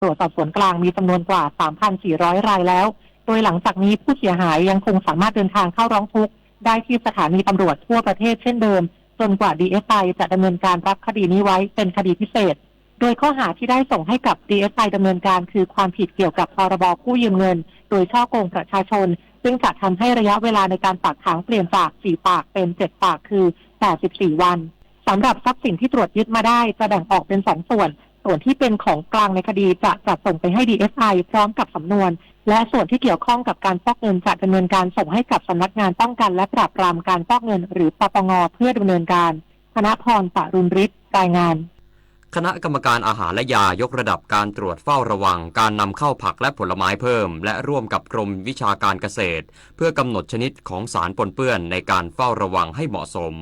ตำรวจสอบสวนกลางมีจำนวนกว่า สามพันสี่ร้อย รายแล้ว โดยหลังจากนี้ผู้เสียหายยังคงสามารถเดินทางเข้าร้องทุกข์ได้ที่สถานีตำรวจทั่วประเทศเช่นเดิม จนกว่า ดีเอสไอ จะดำเนินการรับคดีนี้ไว้เป็นคดีพิเศษ โดยข้อหาที่ได้ส่งให้กับ ดีเอสไอ ดำเนินการคือความผิดเกี่ยวกับ พ.ร.บ. กู้ยืมเงิน โดยฉ้อโกงประชาชน ซึ่งจะทำให้ระยะเวลาในการฝากขังเปลี่ยนจาก สี่ ปากเป็น เจ็ด ปาก คือ แปดสิบสี่ วัน สำหรับทรัพย์สินที่ตรวจยึดมาได้จะแบ่งออกเป็น สอง ส่วน ส่วนที่เป็นของกลางในคดีจะจัดส่งไปให้ ดีเอสไอ พร้อมกับสำนวน และส่วนที่เกี่ยวข้องกับการฟอกเงินจะดำเนินการส่งให้กับสำนักงานป้องกันและปราบปรามการฟอกเงิน หรือ ปปง เพื่อดำเนินการ ธนพร ปรุณฤทธิ์ รายงาน คณะกรรมการอาหารและยายกระดับการตรวจเฝ้าระวังการนำเข้าผักและผลไม้เพิ่ม และร่วมกับกรมวิชาการเกษตร เพื่อกำหนดชนิดของสารปนเปื้อนในการเฝ้าระวังให้เหมาะสม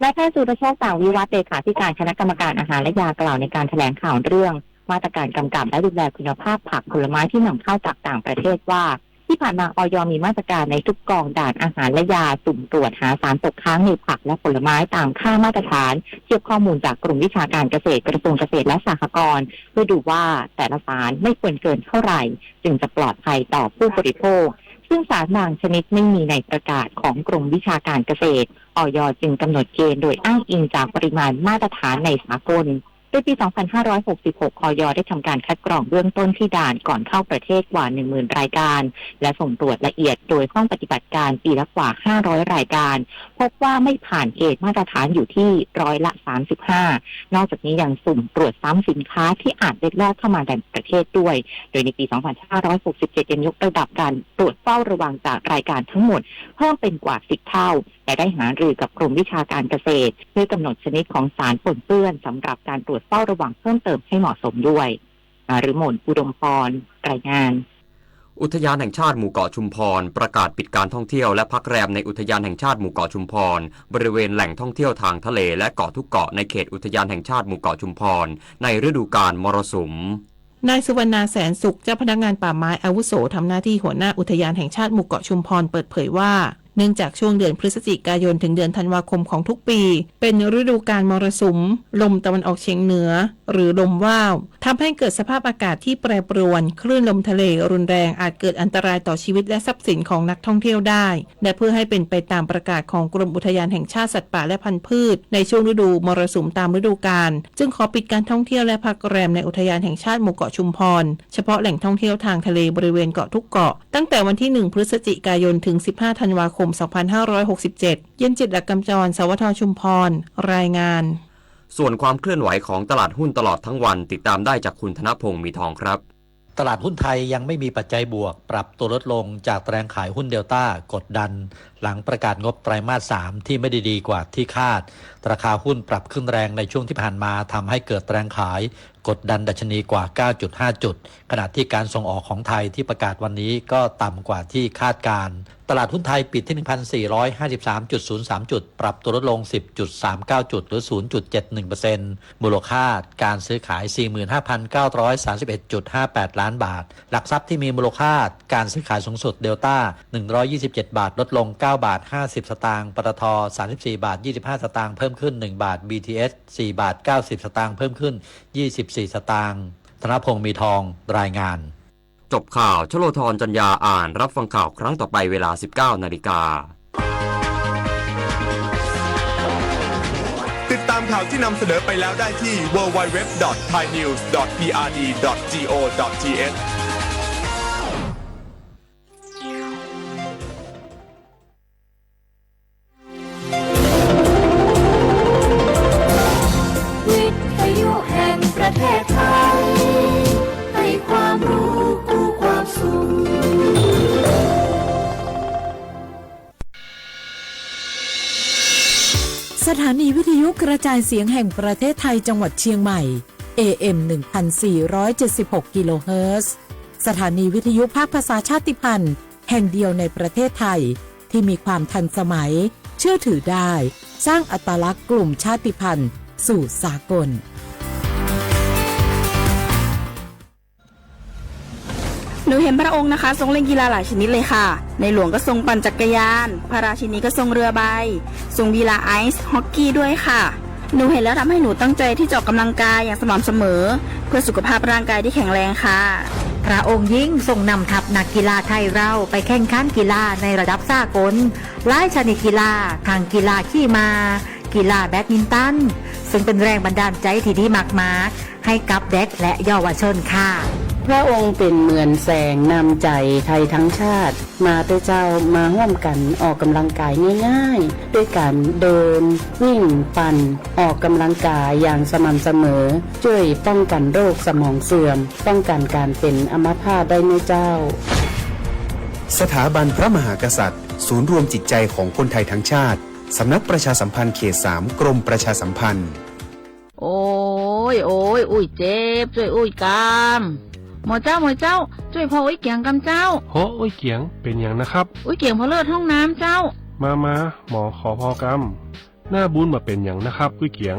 นายแพทย์สุรโชค ต่างวิวัฒน์ เลขาธิการคณะกรรมการอาหารและยากล่าวในการแถลงข่าวเรื่อง มาตรการกำกับและดูแลคุณภาพผักผลไม้ที่นำเข้าจากต่างประเทศว่า ที่ผ่านมา อย มีมาตรการในทุกกองด่านอาหารและยา สุ่มตรวจหาสารตกค้างในผักและผลไม้ตามค่ามาตรฐาน เทียบข้อมูลจากกรมวิชาการเกษตร กระทรวงเกษตรและสหกรณ์ เพื่อดูว่าแต่ละสารไม่ควรเกินเท่าไหร่ จึงจะปลอดภัยต่อผู้บริโภค ซึ่งสารบางชนิดไม่มีในประกาศของกรมวิชาการเกษตร อย จึงกำหนดเกณฑ์โดยอ้างอิงจากปริมาณมาตรฐานในสากล โดยปี สองพันห้าร้อยหกสิบหก อย ได้ทำการคัดกรองเบื้องต้นที่ด่านก่อนเข้าประเทศกว่า หนึ่งหมื่น รายการ และส่งตรวจละเอียดโดยห้องปฏิบัติการปีละกว่า ห้าร้อย รายการ พบว่าไม่ผ่านเกณฑ์มาตรฐานอยู่ที่ร้อยละ สามสิบห้า นอกจากนี้ยังสุ่มตรวจซ้ำสินค้าที่อาจเล็ดลอดเข้ามาในประเทศด้วย โดยในปี สองพันห้าร้อยหกสิบเจ็ด ยังยกระดับการตรวจเฝ้าระวังจากรายการทั้งหมดเพิ่มเป็นกว่า สิบ เท่า และได้หารือกับกรมวิชาการเกษตร เพื่อกำหนดชนิดของสารปนเปื้อนสำหรับการตรวจเฝ้าระวังเพิ่มเติมให้เหมาะสมด้วย นฤมล อุดมพร รายงาน อุทยานแห่งชาติหมู่เกาะชุมพร ประกาศปิดการท่องเที่ยวและพักแรมในอุทยานแห่งชาติหมู่เกาะชุมพร บริเวณแหล่งท่องเที่ยวทางทะเลและเกาะทุกเกาะในเขตอุทยานแห่งชาติหมู่เกาะชุมพร ในฤดูกาลมรสุม นายสุวรรณา แสนสุข เจ้าพนักงานป่าไม้อาวุโสทำหน้าที่หัวหน้าอุทยานแห่งชาติหมู่เกาะชุมพรเปิดเผยว่า เนื่องจากช่วงเดือนพฤศจิกายนถึงเดือนธันวาคมของทุกปี เป็นฤดูกาลมรสุมลมตะวันออกเฉียงเหนือ หรือลมว่าว ทำให้เกิดสภาพอากาศที่แปรปรวน คลื่นลมทะเลรุนแรง อาจเกิดอันตรายต่อชีวิตและทรัพย์สินของนักท่องเที่ยวได้ และเพื่อให้เป็นไปตามประกาศของกรมอุทยานแห่งชาติสัตว์ป่าและพันธุ์พืช ในช่วงฤดูมรสุมตามฤดูกาล จึงขอปิดการท่องเที่ยวและพักแรมในอุทยานแห่งชาติหมู่เกาะชุมพร เฉพาะแหล่งท่องเที่ยวทางทะเลบริเวณเกาะทุกเกาะ ตั้งแต่วันที่ หนึ่ง พฤศจิกายน ถึง สิบห้า ธันวาคม สองพันห้าร้อยหกสิบเจ็ด เย็นจิต อักกำจร สวท ชุมพร รายงาน ส่วนความเคลื่อนไหวของตลาดหุ้นตลอดทั้งวัน ติดตามได้จากคุณธนพงษ์ มีทองครับ ตลาดหุ้นไทยยังไม่มีปัจจัยบวก ปรับตัวลดลงจากแรงขายหุ้นเดลต้ากดดัน หลังประกาศงบไตรมาส สาม ที่ไม่ได้ดีกว่าที่คาด ราคาหุ้นปรับขึ้นแรงในช่วงที่ผ่านมา ทำให้เกิดแรงขายกดดันดัชนีกว่า เก้าจุดห้า จุด ขณะที่การส่งออกของไทยที่ประกาศวันนี้ก็ต่ำกว่าที่คาดการณ์ ตลาดหุ้นไทยปิดที่ หนึ่งพันสี่ร้อยห้าสิบสามจุดศูนย์สาม จุด ปรับตัวลดลง สิบจุดสามเก้า จุด หรือ ศูนย์จุดเจ็ดหนึ่งเปอร์เซ็นต์ มูลค่าการซื้อขาย สี่หมื่นห้าพันเก้าร้อยสามสิบเอ็ดจุดห้าแปด ล้านบาท หลักทรัพย์ที่มีมูลค่าการซื้อขายสูงสุด เดลต้า หนึ่งร้อยยี่สิบเจ็ด บาท ลดลง เก้า บาท ห้าสิบ สตางค์ ปตท. สามสิบสี่ บาท ยี่สิบห้า สตางค์ เพิ่มขึ้น หนึ่ง บาท บีทีเอส สี่ บาท เก้าสิบ สตางค์ เพิ่มขึ้น ยี่สิบสี่ สตางค์ ธนพงษ์ มีทอง รายงาน จบข่าว ชโลธร จันยา อ่าน รับฟังข่าวครั้งต่อไปเวลา สิบเก้า นาฬิกา ติดตามข่าวที่นำเสนอไปแล้วได้ที่ ดับเบิลยู ดับเบิลยู ดับเบิลยู ดอท ไทยนิวส์ ดอท พีอาร์ดี ดอท จีโอ ดอท ทีเอช วิทยุแห่งประเทศไทย ให้ความรู้คู่ความสุข สถานีวิทยุกระจายเสียงแห่งประเทศไทยจังหวัดเชียงใหม่ เอเอ็ม หนึ่งพันสี่ร้อยเจ็ดสิบหก กิโลเฮิรตซ์ สถานีวิทยุภาคภาษาชาติพันธุ์แห่งเดียวในประเทศไทย ที่มีความทันสมัย เชื่อถือได้ สร้างอัตลักษณ์กลุ่มชาติพันธุ์สู่สากล หนูเห็นพระองค์นะคะ ทรงเล่นกีฬาหลายชนิดเลยค่ะ ในหลวงก็ทรงปั่นจักรยาน พระราชินีก็ทรงเรือใบ ทรงกีฬาไอซ์ฮอกกี้ด้วยค่ะ หนูเห็นแล้วทำให้หนูตั้งใจที่จะออกกำลังกายอย่างสม่ำเสมอ เพื่อสุขภาพร่างกายที่แข็งแรงค่ะ พระองค์ยิ่งทรงนำทัพนักกีฬาไทยเราไปแข่งขันกีฬาในระดับสากล หลายชนิดกีฬา ทั้งกีฬาขี่ม้า กีฬาแบดมินตัน ซึ่งเป็นแรงบันดาลใจที่ดีมากๆ ให้กับเด็กและเยาวชนค่ะ พระองค์เป็นเหมือนแสงนำใจไทยทั้งชาติ มาเต๊อะเจ้า มาร่วมกันออกกำลังกายง่ายๆ ด้วยการเดิน วิ่ง ปั่น ออกกำลังกายอย่างสม่ำเสมอ ช่วยป้องกันโรคสมองเสื่อม ป้องกันการเป็นอัมพาตได้เนอะเจ้า สถาบันพระมหากษัตริย์ ศูนย์รวมจิตใจของคนไทยทั้งชาติ สำนักประชาสัมพันธ์เขตสาม กรมประชาสัมพันธ์ โอ๊ย โอ๊ย อุ้ยเจ็บ ช่วยอุ้ยกำ หมอเจ้า หมอเจ้า ช่วยพออุ้ยเกียงกำเจ้า โห อุ้ยเกียง เป็นหยังนะครับ อุ้ยเกียงพอเลิศห้องน้ำเจ้า มา มา หมอขอพอกำ หน้าบุญบ่เป็นหยังนะครับ อุ้ยเกียง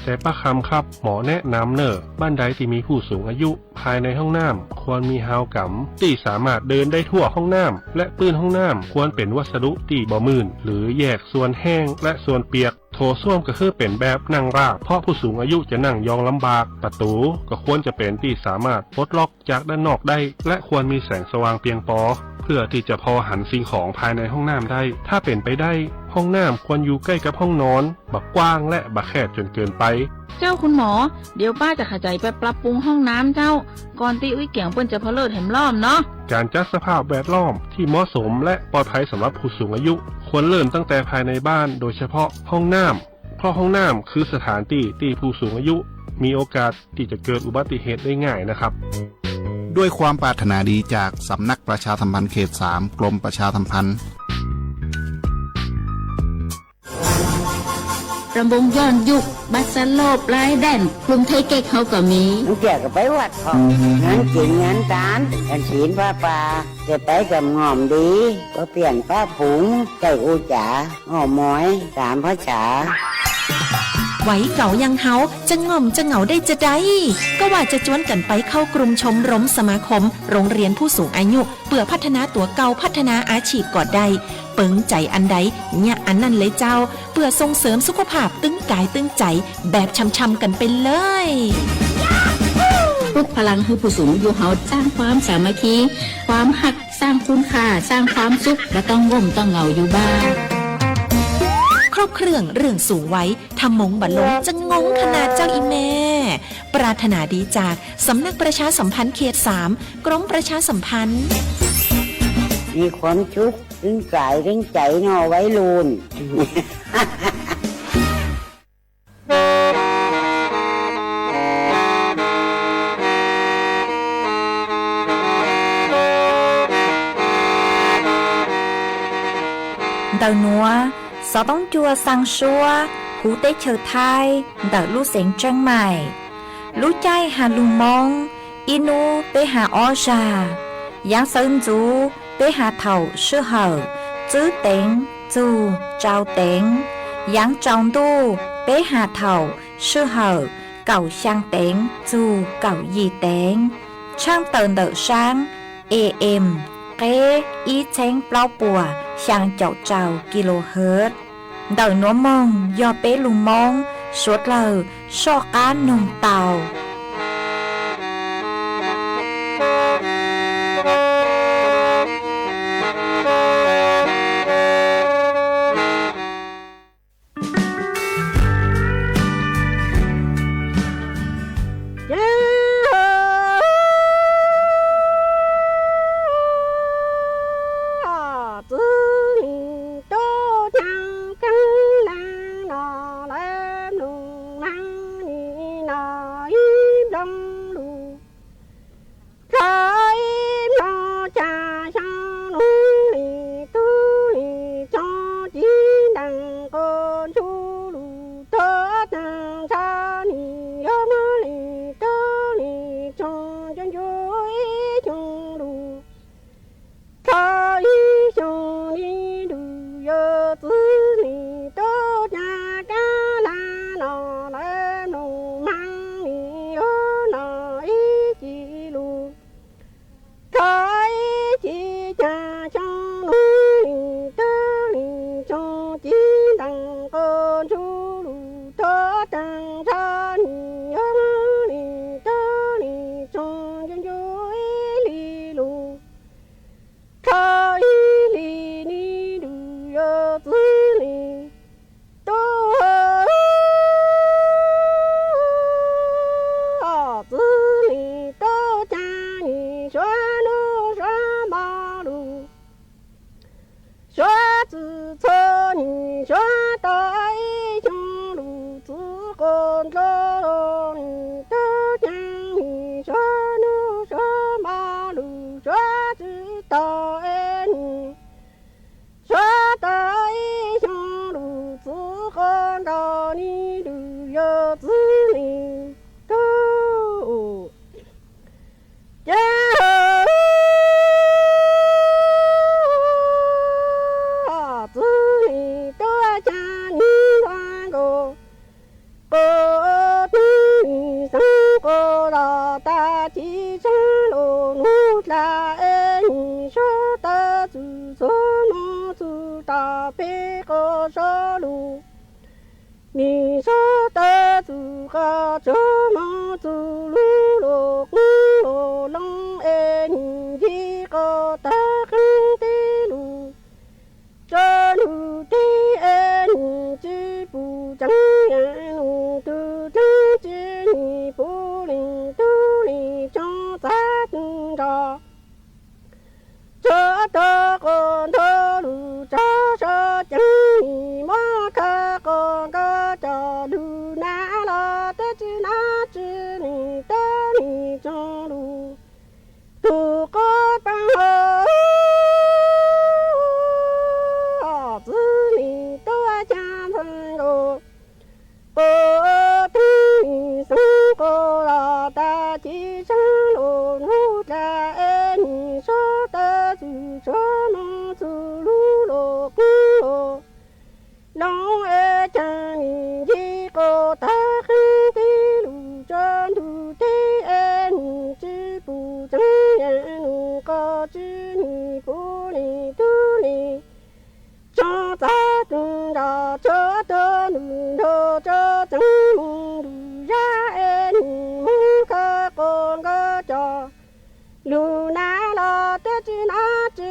แต่ป้าคำครับ หมอแนะนำเน่อ บ้านใดที่มีผู้สูงอายุ ภายในห้องน้ำควรมีฮาวกำ ที่สามารถเดินได้ทั่วห้องน้ำ และปื้นห้องน้ำควรเป็นวัสดุที่บ่มื่น หรือแยกส่วนแห้งและส่วนเปียก โถส้วมก็คือเป็นแบบนั่งราบ เพราะผู้สูงอายุจะนั่งยองลำบาก ประตูก็ควรจะเป็นที่สามารถปลดล็อกจากด้านนอกได้ และควรมีแสงสว่างเพียงพอ เพื่อที่จะพอหันสิ่งของภายในห้องน้ำได้ ถ้าเป็นไปได้ ห้องน้ำควรอยู่ใกล้กับห้องนอน บ่กว้างและบ่แคบจนเกินไป เจ้าคุณหมอ เดี๋ยวป้าจะขยายไปปรับปรุงห้องน้ำเจ้า ก่อนตี้อุ๊ยเกียงเปิ้นจะพอเลิศแหมรอบเนาะ การจัดสภาพแวดล้อมที่เหมาะสมและปลอดภัยสำหรับผู้สูงอายุ ควรเริ่มตั้งแต่ภายในบ้าน โดยเฉพาะห้องน้ำ เพราะห้องน้ำคือสถานที่ที่ผู้สูงอายุมีโอกาสที่จะเกิดอุบัติเหตุได้ง่ายนะครับ ด้วยความปรารถนาดีจากสำนักประชาสัมพันธ์เขตสาม กรมประชาสัมพันธ์ รำวงย้อนยุค บัตรสลบ ลายแดน กลุ่มไทยเก๊กเฮาก็มี เกี่ยวกับไปวัดของ งานกินงานตาน กันศีลผ้าป่า จะไปกับง่อมดี ก็เปลี่ยนป้าผุง ใส่อูจ๋า อ้อมอย ตามภาษา วัยเก่าอย่างเฮา จะง่อมจะเหงาได้จะใด ก็ว่าจะจวนกันไปเข้ากลุ่มชมรมสมาคม โรงเรียนผู้สูงอายุ เปื่อพัฒนาตั๋วเก่า พัฒนาอาชีพก็ได้ เปิงใจ๋อันใด เยียะอันนั้นเลยเจ้า เปื่อส่งเสริมสุขภาพตึงกายตึงใจ๋ แบบช่ำๆ กันไปเลย ปลุกพลังหื้อผู้สูงอายุเฮา สร้างความสามัคคี ความฮัก สร้างคุณค่า สร้างความสุข บ่ต้องง่มต้องเหงาอยู่บ้าน ครบเครื่องเรื่องสูงวัย ถ้ามงบ่ลง จะงงขนาดเจ้าอีแม่ ปรารถนาดีจาก สำนักประชาสัมพันธ์เขตสาม กรมประชาสัมพันธ์ มีความสุข ตึงกายตึงใจ๋เนาะวัยรุ่น เดาหนัว สอต้องจัวสร้างซัว หูเต๊ะเชิดไทย เดาลูกเสียงเชียงใหม่ ลูกใจหาลูกมอง อีนูไปหาอ้อซา ยางเซินจู ไปหาเถ่าชื่อเห่า จื้อเต็ง จู เจ้าเต็ง ยางจองตู้ ไปหาเถ่า ชื่อเห่า เก่าช่างเต็ง จู เก่ายี่เต็ง ช่างเตินเดอะช้าง เอเอ็ม เก้ อีเช้งเปล่าปัว ช่างเจาะเจ้า กิโลเฮิรตซ์ เดาหนัวมอง ยอเป๊ะลูกมอง สวดเหล่า ซอกก้านนมเต่า တၢ်အဲၣ်နံၣ်ဆၢတၢ်သူၣ်ဆိမိၣ်သူၣ်တၢ်ဖဲကီၢ်စီလူၤ နံၣ်ဆၢတၢ်သူၣ်ဃီဆိမိၣ်သူၣ်လူၤလိာ်ကွံလိာ် လီၤအဲၣ်နံၣ်ယံၤကီၢ်တၢ်ဃံတ့လူၤ ကၠီလူၤတ့အဲၣ်နံၣ်စုပူၤ ကၠီယၤနံၣ်တူၢ်ကၠီစုနံၣ်ပူၤလံၤ တူၢ်လံၤကၠီသးတူၢ်ဒီး ကၠီတီကီၢ်ထီလူၤ ကၠီစီကၠီနံၣ် မီၢ်ခါကီၢ်ကီၢ်ကၠီ လူၤနၤလီၤတၢ်စုနီၤစုနံၣ် တီနံၣ်ကၠီလူၤ တူၢ်ကိးပၢ်ဟီၣ် သုနံၣ်တိကၠၢ်သံယိာ် ကိးထံနံၣ်သံကိးလီၤ တၢ်ကံၢ်ဆၢလိာ် နူတၢ်အဲၣ်နံၣ်ဆၢတၢ်သူၣ်ဆိမိၣ်သူၣ်လူၤလိာ်ကွံလိာ် လီၤအဲၣ်ကၠၢ်နံၣ်ယံၤကိၢ်တၢ်ဃံတ့လူၤ ကၠီလူၤတ့အဲၣ်နံၣ်စုပူၤ ကၠီယၤနံၣ်ကီၢ်စုနံၣ်ပူၤလံၤ တူၢ်လံၤ ကၠီသးတူၢ်ဒီး ကၠီတီနူၤဒီး ကၠီကၠီမူၤဒုး ယၤအဲၣ်နံၣ်မူၤခီကိးကီၢ်ကၠီ လူၤနၤလီၤတၢ်စု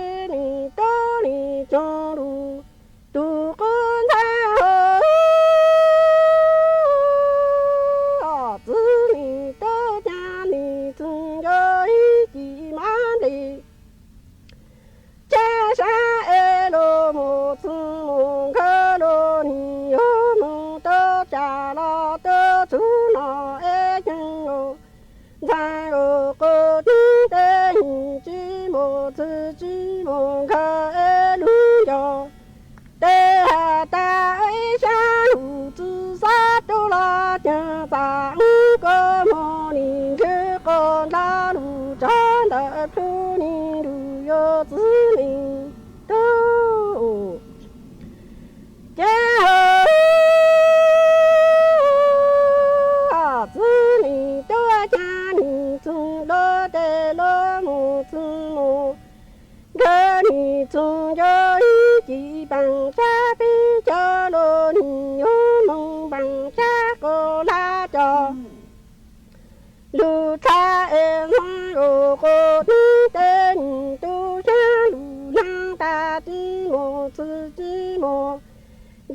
နီၤစုနံၣ် တီလံၤကၠီလူၤ တူၢ်ကိးသးဟီၣ် သုနံၣ်တိကၠၢ်နံၣ် သုယီဟံၣ်ကံၢ်မၤဘျ့ၣ် ကၠဲစးအဲၣ်လိာ်မိၢ်သုမိၢ်ခၢလိာ် နံၣ်ယိမိၢ်တိကၠၢ်လီၤ တိဆူနီၤအဲၣ်ကၠၢ်လိာ် သးလိာ်ကိးနံၣ်တဲနံၣ် စုမိၢ်သုစုမိၢ်ခၢအဲၣ်လူၤယီၤ တဲဟးတၢ်အဲၣ်ဆၢလူၤ သုစးတိလီၤ ကၠၢ်သးအူကိးမိၢ်နံၣ် ကၠၢ်ကိးလါလူၤ ကၠၢ်လၢဖျိနံၣ် ဒုးယိၤသုနံၣ် တိ ကဲဟီၣ် သုနံၣ်တိကၠၢ်နံၣ် သုလိၤတဲလိၤမိၢ်သုမိၢ် ခၢနံၣ်သုယီဟံၣ်ကံၢ် ပၢ်ဆါဖံကၠီလိၤ နံၣ်ယိမိၢ်ပၢ်ဆါကိးလါကၠီ လူၤထါအဲၣ်မီၢ်ယိၤကိးနံၣ်တဲနံၣ် တူၢ်ဆါလူၤနၤ တၢ်စုမိၢ်သုစုမိၢ်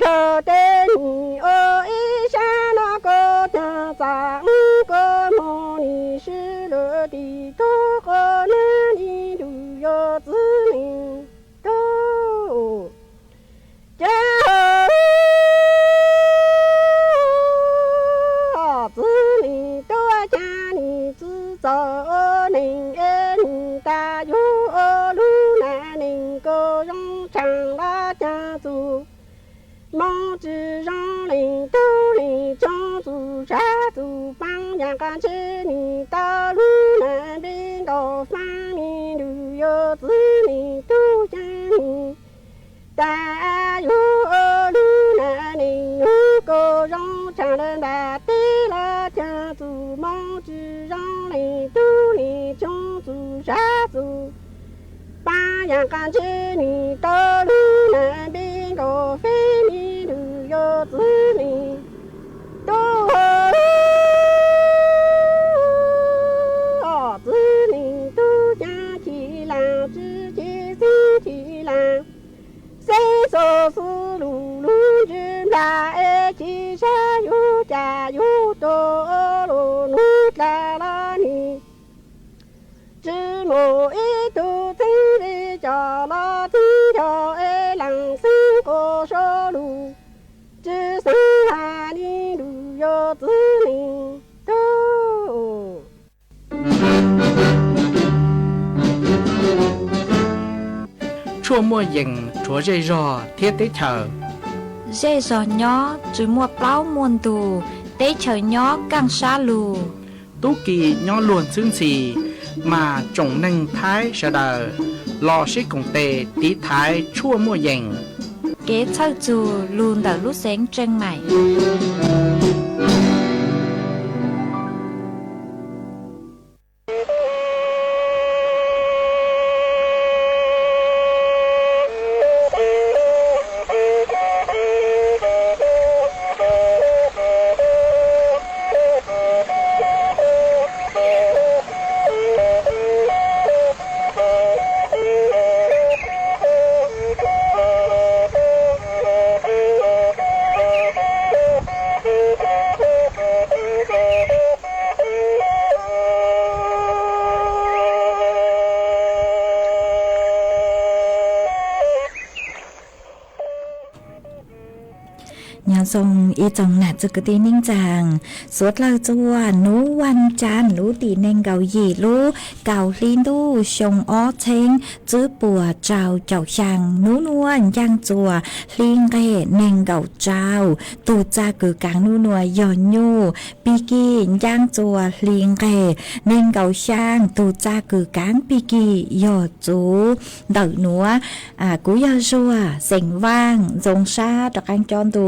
ဒီးတဲနံၣ်အိၣ်အ့ၣ်ဆါနီၢ်ကိး ကၠၢ်သးအူကိးမိၢ်နံၣ် ဆှၢလိာ်တံၢ်တိကိးနၤနံၣ် ဒုးယိၤသုနံၣ် တိ ကဲဟီၣ် သုနံၣ်တိကၠၢ်နံၣ် သုသီၣ်အိၣ်န့ၣ် အဲၣ်နံၣ်တၢ်ယိၤအိၣ်လူၤနၤန့ၣ် ကိးယီၤဆၣ်လၢကၠၢ်သူၣ် မီၢ်စုယီၤလ့ၣ် တူၢ်လ့ၣ်ကၠီသူၣ် ဆါသူၣ် ပၢ်ယၣ်ကၣ်ဆ့နံၣ် တၢ်လူၤနၤဘ့ၣ်ဒီး ဖးမံၤဒုးယိၤသုနံၣ် တူၢ်ကၠၢ်နံၣ် တၢ်ယိၤအိၣ်လူၤနၤန့ၣ် ကိးယီၤဆၣ်လၢဘၣ်တ့လၢကၠၢ်သူၣ် မီၢ်စုယီၤလ့ၣ် တူၢ်လ့ၣ်ကၠီသူၣ် ဆါသူၣ် ပၢ်ယၣ်ကၣ်ဆ့နံၣ် တၢ်လူၤနၤဘ့ၣ်ဒီး ဖဲမံၤဒုးယိၤသုနံၣ် တိၢ် သုနံၣ် တူၢ်ကၠၢ်ခံလၢ် စုခံသံခံလၢ် စ့စိၤသုလူၤလူၤ ယုၢ်ဘျါအဲၣ်ခံဆၢ ယိၤကၠၢ်ယိၤတိၤအိၣ်လိာ် နူကျါလီၤနံၣ် စုမိၢ်အ့ၣ်တူၢ်သံဝံၤကၠီၤလီၤ သံကၠီၤအဲၣ်လၢသံကိးစိလူၤ စုစၢ်ဟါနံၣ်ဒုးယိၤသုနံၣ် တိၢ် Chuaj muaj yees, chuaj zej zog thiab teb chaws. Zej zog nyob tsuas muaj plaub muaj ntug, teb chaws nyob kaj siab lug. Tub ki nyob luag ntxhwb ntxhi, mas tsoom neeg Thaib sawv daws los sib koom tes tiv thaiv tshuaj muaj yees. Kev txhawj txug lug ntawm lub xeev Tseem Maim. ส่งอีส่งหนักจุกตีนิ่งจัง สวดเลยจวน หนูวันจันทร์ หนูตีเน่งเก่าหยี่ ลูกเก่า หลีนตู้ ชงอ้อเช้ง จื้อปัวเจ้า เจ้าช่าง หนูนวล ย่างจัว หลีงเร่ เน่งเก่าเจ้า ตูจากือกลาง หนูนวล ยอดยู ปีกี้ ย่างจัว หลีงเร่ เน่งเก่าช่าง ตูจากือกลาง ปีกี้ ยอดจู เด๋อหนัว ကူယီၤယွၤ စ့ၣ်ဝၣ် ဇုန်ဆှါ တကန်းကၠီၣ်တူ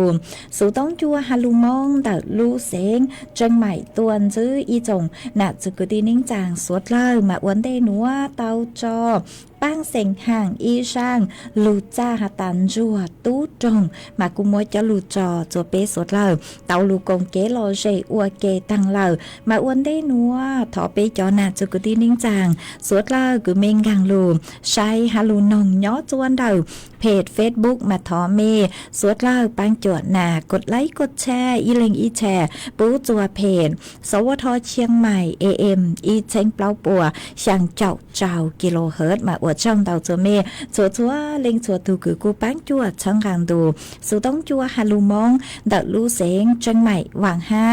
စူၤတီကၠူ ဟါလူၤမီ ဒီးလူစ့ၣ် เชียงใหม่ တွၼ်ၸိအံၤ စိၣ်နၢ်စုကတံၢ်နံၣ်စၢင် စူးတလၢ မၤအူၣ်ဒ့ၣ်နွါ တီကၠီၣ် ပၢ်စ့ၣ်ဟၣ် အံၣ်ရၣ် လူၤစၢ်ဟးတၢ်ယွၤ တူၢ်တြီၣ် မၤကူမိၢ်ကၠီလူၤကၠီၣ် စူးပ့စူးတလၢ တီလူၤကိၣ်က့ၤလီၤရ့ၣ် အူၣ်က့ၤတၢ်လၢာ် မၤအူၣ်ဒ့ၣ်နွါ ထီၣ်ပ့ကၠီၣ်နၢ်စုကတံၢ်နံၣ်စၢင် စူးတလၢ ကုမ့ၢ်ကၣ်လူၤ ဆှဲဟါလူၤနီၢ်ညီၣ် စူးဒီး เพจ Facebook မၤထီၣ်မ့ၢ် စူးတလၢ ပၢ်ကၠီၣ်နၢ် กดไลค์ กดแชร์ အံၤလ့ၣ်အံၤแชร์ ပူၤစူး เพจ สวท เชียงใหม่ เอเอ็ม အံၤเช้ง ပျီပူၤ သၢကၠီၣ် เก้ากิโลเฮิรตซ์ မၤအူၣ်ကၠီၣ်တီ စူးမ့ၢ် စူးစူးလ့ၣ်စူးတူၢ် ကုၢ်ကူပၢ်ကၠီၣ် ဆၢင်ဂၢ်တူၢ် စူးတီကၠူ ဟါလူၤမီ ဒီးလူစ့ၣ် เชียงใหม่ ဝၢၢ်ဟါ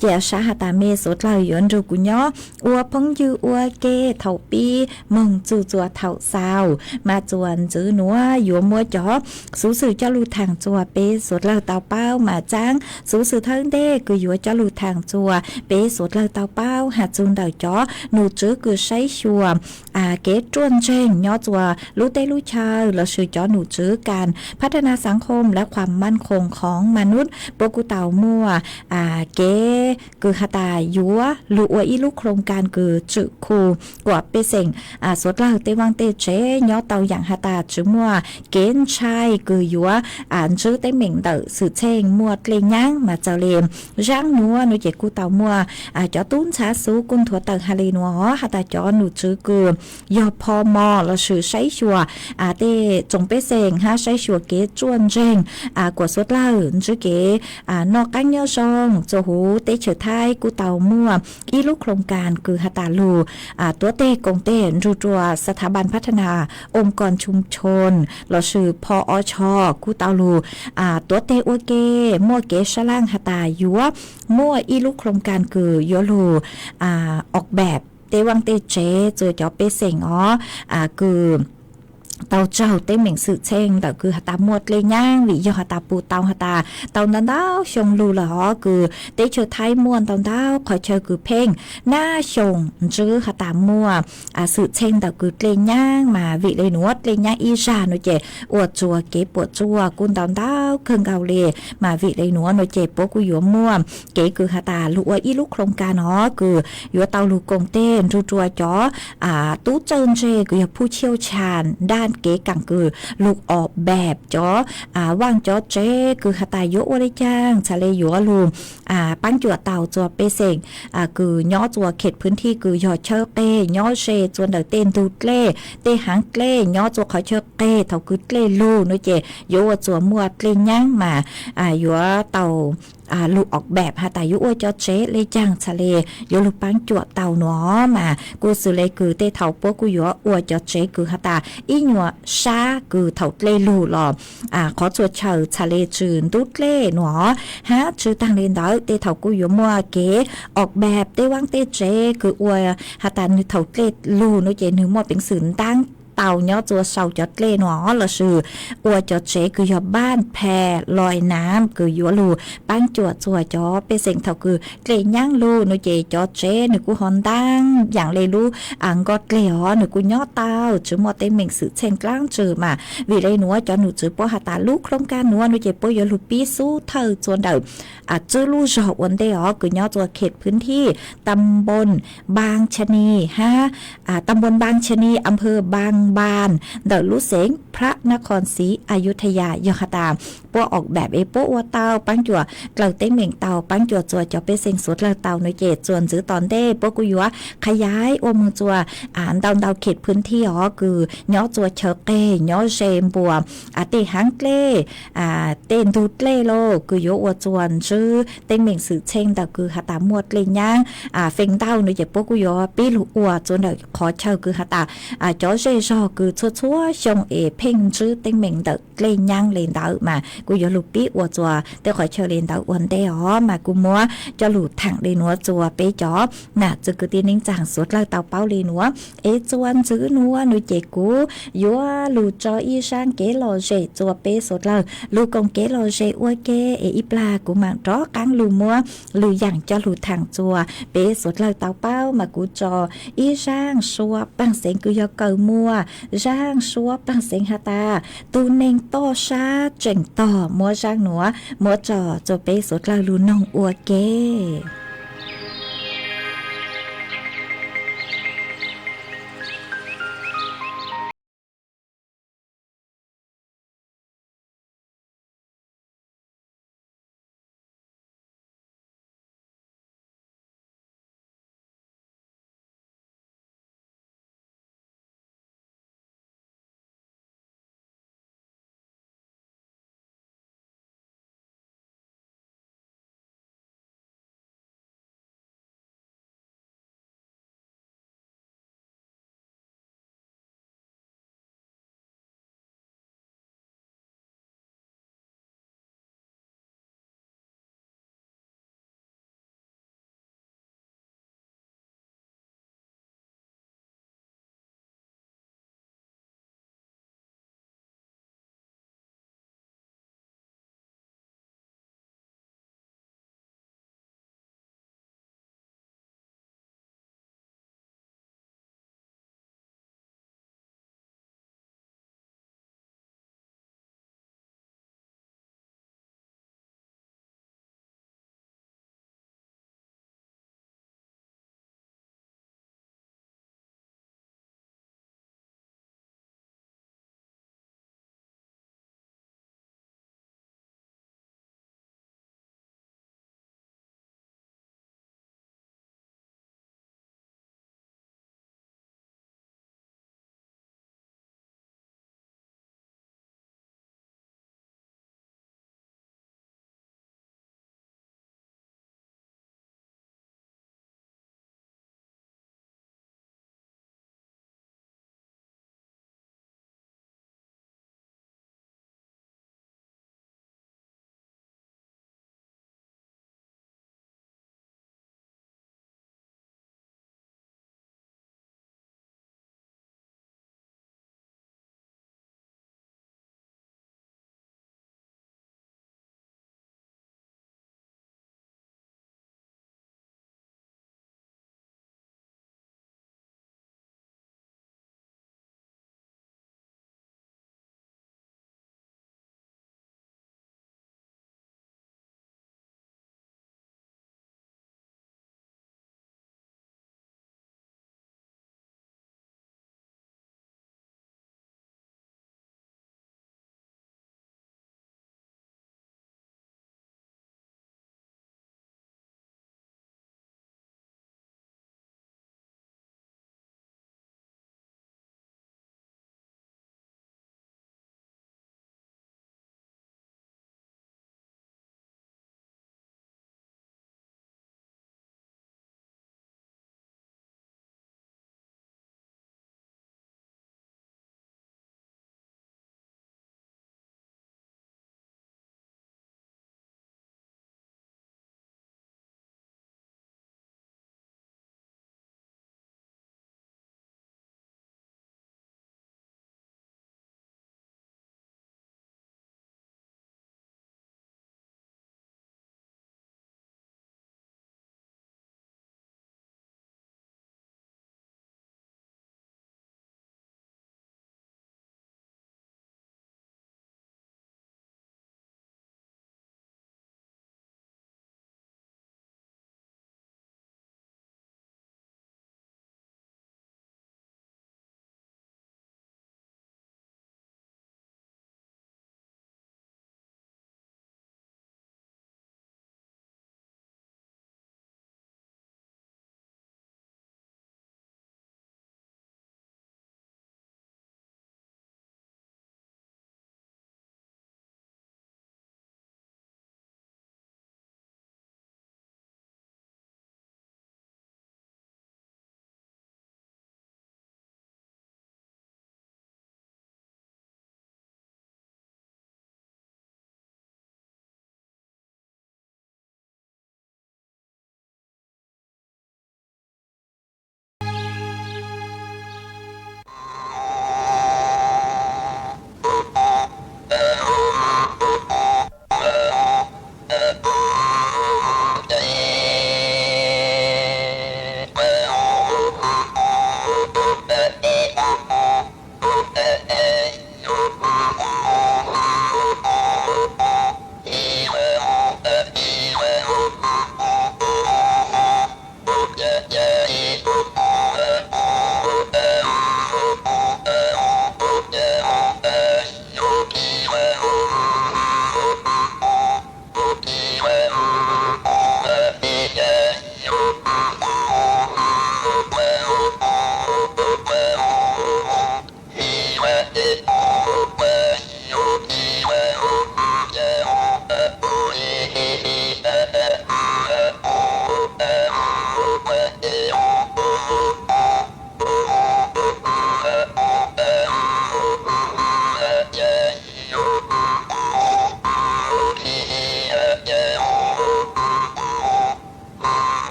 ကဲစးဟးတၢ်မ့ၢ် စူးတလၢ ယွၤဒိၣ်ကူညီ အူၣ်ဖီယုၢ် အူၣ်က့ၤ ထီၣ်ပံ မုၢ်စူၤစူး ထီၣ်စၢ် မၤစူးစူးနွါ ယွၤမိၢ်ကၠီၣ် စူးစုၣ်ကၠီလူၤထၢ်စူး ပ့စူးတလၢ တီပၢ် မၤစၢ် စူးစုၣ်ထၢဒ့ၣ် ကုယွၤကၠီလူၤထၢ်စူး ပ့စူးတလၢ တီပၢ် ဟးစူၤဒီးကၠီ နုာ်စုကုစဲးဆူၣ် က့ၤတြီၣ်ကၠ့ၣ် ညီၣ်စူး လူတ့လူဆၢ လီၤစူၤကၠီ နုာ်စု การพัฒนาสังคมและความมั่นคงของมนุษย์ ပှၤကူၣ်တီမူ က့ၤ ကုၢ်ဟးတၢ်ယွၤ လူၤအူအံၣ်လူ โครงการ ကုၢ်စုၣ်ခူၣ် ကွၢ်ပ့စ့ၣ် စူးတလၢ တ့ဝၢ်တ့စဲး ညီတီယၢ်ဟးတၢ်စုးမူ က့ၤဆဲး ကုယွၤ စုးတ့မ့ၢ်ဒီး စုးဆ့ၣ်မူကျ့ၣ်ညါ မၤစၢၤလံ ယၢ်နွါ နုာ်က့ၤကူၣ်တီမူ ကၠီတူၢ်ဆါဆူ ကူၣ်ထီၣ်တၢ်ဟးလံနွါ ဟးတၢ်ကၠီ နုာ်စုကုၢ် ယီၤဖီမီၤ လီၤစူၤစဲးဆူၣ် တ့ စုးပ့စ့ၣ် ဟးစဲးဆူၣ် က့ၤတြီၣ်ကၠ့ၣ် ကွၢ်စူးတလၢ စုးက့ၤ နီၢ်ကါညီၣ်စီ စူးဟူ တ့ဆၢၣ်ထဲ ကူၣ်တီမူ အံၣ်လူ โครงการ ကုၢ်ဟးတၢ်လူၤ တိတဲကိၣ်တဲ နုာ်တြီၣ် สถาบันพัฒนาองค์กรชุมชน လီၤစူၤ พอช ကူၣ်တီလူၤ တိတဲအူၣ်က့ၤ မူက့ၤ ဆၢလၢ်ဟးတၢ်ယွၤ မူအံၣ်လူ โครงการ ကုၢ်ယွၤလူၤ ออกแบบ တ့ဝၢ်တ့စဲး စူးကၠီပ့စ့ၣ်အီၤ ကုၢ် တီကၠီၣ်တ့မ့ၢ်စုးဆ့ၣ် ဒီးကုၢ်ဟးတၢ်မူကျ့ၣ်ညါ ဝံၤယီၤဟးတၢ်ပူၤတီၤဟးတၢ် တီၤနၤဒီး ဆူလူၤလီၤ ကုၢ်တ့ဆၢၣ်ထဲမူတီၤဒီး ခီဆၢကုၢ်ဖ့ၣ် နၢ်ဆူၣ် စုးဟးတၢ်မူ စုးဆ့ၣ်ဒီးကုၢ်ကျ့ၣ်ညါ မၤဝံၤလၢနွါ ကျ့ၣ်ညါအံၣ်စၢ် နုာ်က့ၤ အူၣ်စူးက့ၤပိာ်စူး ကူၣ်တီဒီး ခဲၣ်ကီၤလံ မၤဝံၤလၢနွါ နုာ်က့ၤ ပှၤကူၣ်ယွၤမူ က့ၤကုၢ်ဟးတၢ်လူၤအူအံၣ်လူ โครงการ အီၤ ကုၢ်ယွၤတီလူၤကိၣ်တဲ နုာ်တြီၣ်ကၠီ တူၢ်တြီၣ်ကၠ့ၣ် ကုၢ်ယီၤ ဖူဆဲးဆၣ်ဒၣ်က့ၤကၣ်ကုၢ် လူၤအီၣ်ဘဲးကၠီ ဝၢ်ကၠီစဲး ကုၢ်ဟးတၢ်ယွၤအိၣ်လၢကၠၢ် ဆၣ်လၢယွၤလူၤ ပၢ်ကၠီၣ်တီစူးပ့စ့ၣ် ကုၢ်ညီစူး เขตพื้นที่ ကုၢ်ယီၤဆၢက့ၤ ညီစဲးစူးဒီးတ့ဒူကျဲ တ့ဟၣ်ကျဲ ညီစူးခီဆၢက့ၤ ထီၣ်ကုၢ်ကျဲလူၤ နုာ်က့ၤ ယွၤအိၣ်စူးမူကျ့ၣ်ညါမး ယွၤတီ လူၤအီၣ်ဘဲး ဟးတၢ်ယွၤအိၣ်ကၠီစဲးလၢကၠၢ် ဆၣ်လၢ ယွၤလူၤပၢ်ကၠီၣ်တီနွါမး ကူၣ်စုၤလၢကုၢ်တ့ထီၣ် ပှၤကူၣ်ယွၤအိၣ်ကၠီစဲး ကုၢ်ဟးတၢ် အံၣ်ညီၣ်စၢ် ကုၢ်ထီၣ်ကျဲလူၤလီၤ ခီဆူၣ်ဆၢၣ် ဆၣ်လၢစုးဒူကျဲနွါ ဟးစုးတၢ်လ့ဒီး တ့ထီၣ်ကူၣ်ယွၤမူက့ၤ အီၣ်ဘဲး တ့ဝၢ်တ့စဲး ကုၢ်အိၣ်ဟးတၢ်နုာ်ထီၣ်ကျဲလူၤ နုာ်က့ၤ နုာ်မီၢ်ပ့ၣ်စုးတၢ်တီၤ ညီစူးစီၤကၠီကျဲနွါ လီၤစူး အိၣ်ကၠီစဲး ကုၢ်ယီၤဘၣ်ဖဲ လွဲၢ်နၢမ် ကုၢ်ယွၤလူၤ ပၢ်ကၠီၣ်စူးကၠီ ပ့စ့ၣ်ထီၣ်ကုၢ်ကျ့ၣ်ညါလူၤ နုာ်က့ၤ ကၠီစဲး နုာ်ကူၣ်ဟီၣ်ဒၣ် ယၣ်လ့လူၤ အကီၢ်ကျဲအီၤ နုာ်ကူၣ်ညီတီ စုးမီၢ်တ့မ့ၢ်စုးဆ့ၣ်ကျါစူးမး ဝံၤလၢနွါ ကၠီနုာ်စုး ပှၤဟးတၢ်လူၤ โครงการ နွါ နုာ်က့ၤ ပှၤယွၤလူၤပံစူထၢၣ်စူးဒီး စုလူၤယီၤအိၣ်ဒ့ၣ်အီၤ ကုၢ်ညီစူး เขตพื้นที่ ตำบลบางชะนี ဟး ตำบลบางชะนี อำเภอบางบาน ဒီးလူစ့ၣ် พระนครศรีอยุธยา ယီၤဟးတၢ် ပှၤအီၣ်ဘဲးအံၤ ပှၤအိၣ်တီ ပၢ်ကၠီၣ်ကျၢၢ်တ့မ့ၢ်တီၤ ပၢ်ကၠီၣ်စူးကၠီ ပ့စ့ၣ်စူးတလၢတီၤ နုာ်က့ၤ စူးစုးတီၤဒ့ၣ် ပှၤကူၣ်ယွၤ ขยายအိၣ်မုာ်စူး ဒီးဒီး เขตพื้นที่ အီၤ ကုၢ်ညီစူး ဆၢက့ၤ ညီစဲးဘှီး တ့ဟၣ်ကျဲ တ့ဒူကျဲလီၤ ကုၢ်ယွၤအိၣ်စူးစုး တ့မ့ၢ်စုးဆ့ၣ်ဒီး ကုၢ်ဟးတၢ်မူကျ့ၣ်ညါ ဖဲၣ်တီ နုာ်က့ၤ ပှၤကူၣ်ယွၤ ပံလူၤအိၣ်စူးဒီး ခီဆၢၣ် ကုၢ်ဟးတၢ် ကၠီစဲး ကၠီၢ်ကုၤ ဆိဆိ ရှုံးအ့ ဖ့ၣ်စုတ့ၢ်မ့ၢ်ဒၢး ကျ့ၣ်ညါလံဒၢးမး ကူယီၤလူၤပံအိၣ်ကွၢ် တဲဃီၤဆၢလံဒၢးအိၣ်ဒဲးအီၤမး ကူမၢကၠီလူၤထၣ်ဒ်နွံကွၢ် ပ့ကၠီ နၢ်စူၤကုတံၢ်နံၣ်စၢ် စိးကျၢၢ်တၢ်ပီလံနွံ အ့ ကွၢ်စုနွံနုၤက့ၤကူ ယွၤလူၤကၠီအံၣ်စၢ်က့ၤလီၤစ့ၢ် ကွၢ်ပ့စိးကျၢၢ် လူၤကိၣ်က့ၤလီၤစ့ၢ်အိၣ်က့ၤ အ့ အံၣ်ပျၢ်ကူမၤဒီးကၣ်လူၤမၢ လူၤယၣ်ကၠီလူၤထၣ်ကွၢ် ပ့စိးကျၢၢ်တၢ်ပီမး ကူကၠီ အံၣ်စၢ် စွါပၢ်စ့ၣ် ကူယီၤကၢၢ်မူ စၢ် စွါပၢ်စ့ၣ်ဟးတၢ် တူၢ်န့ၢ်တီၢ်စၢ်စ့ၣ်တီၢ် မၢစၢ်နွံ မၢကၠီ ကွၢ်ပ့စိးကျၢၢ်လူၤနီၢ်အိၣ်က့ၤ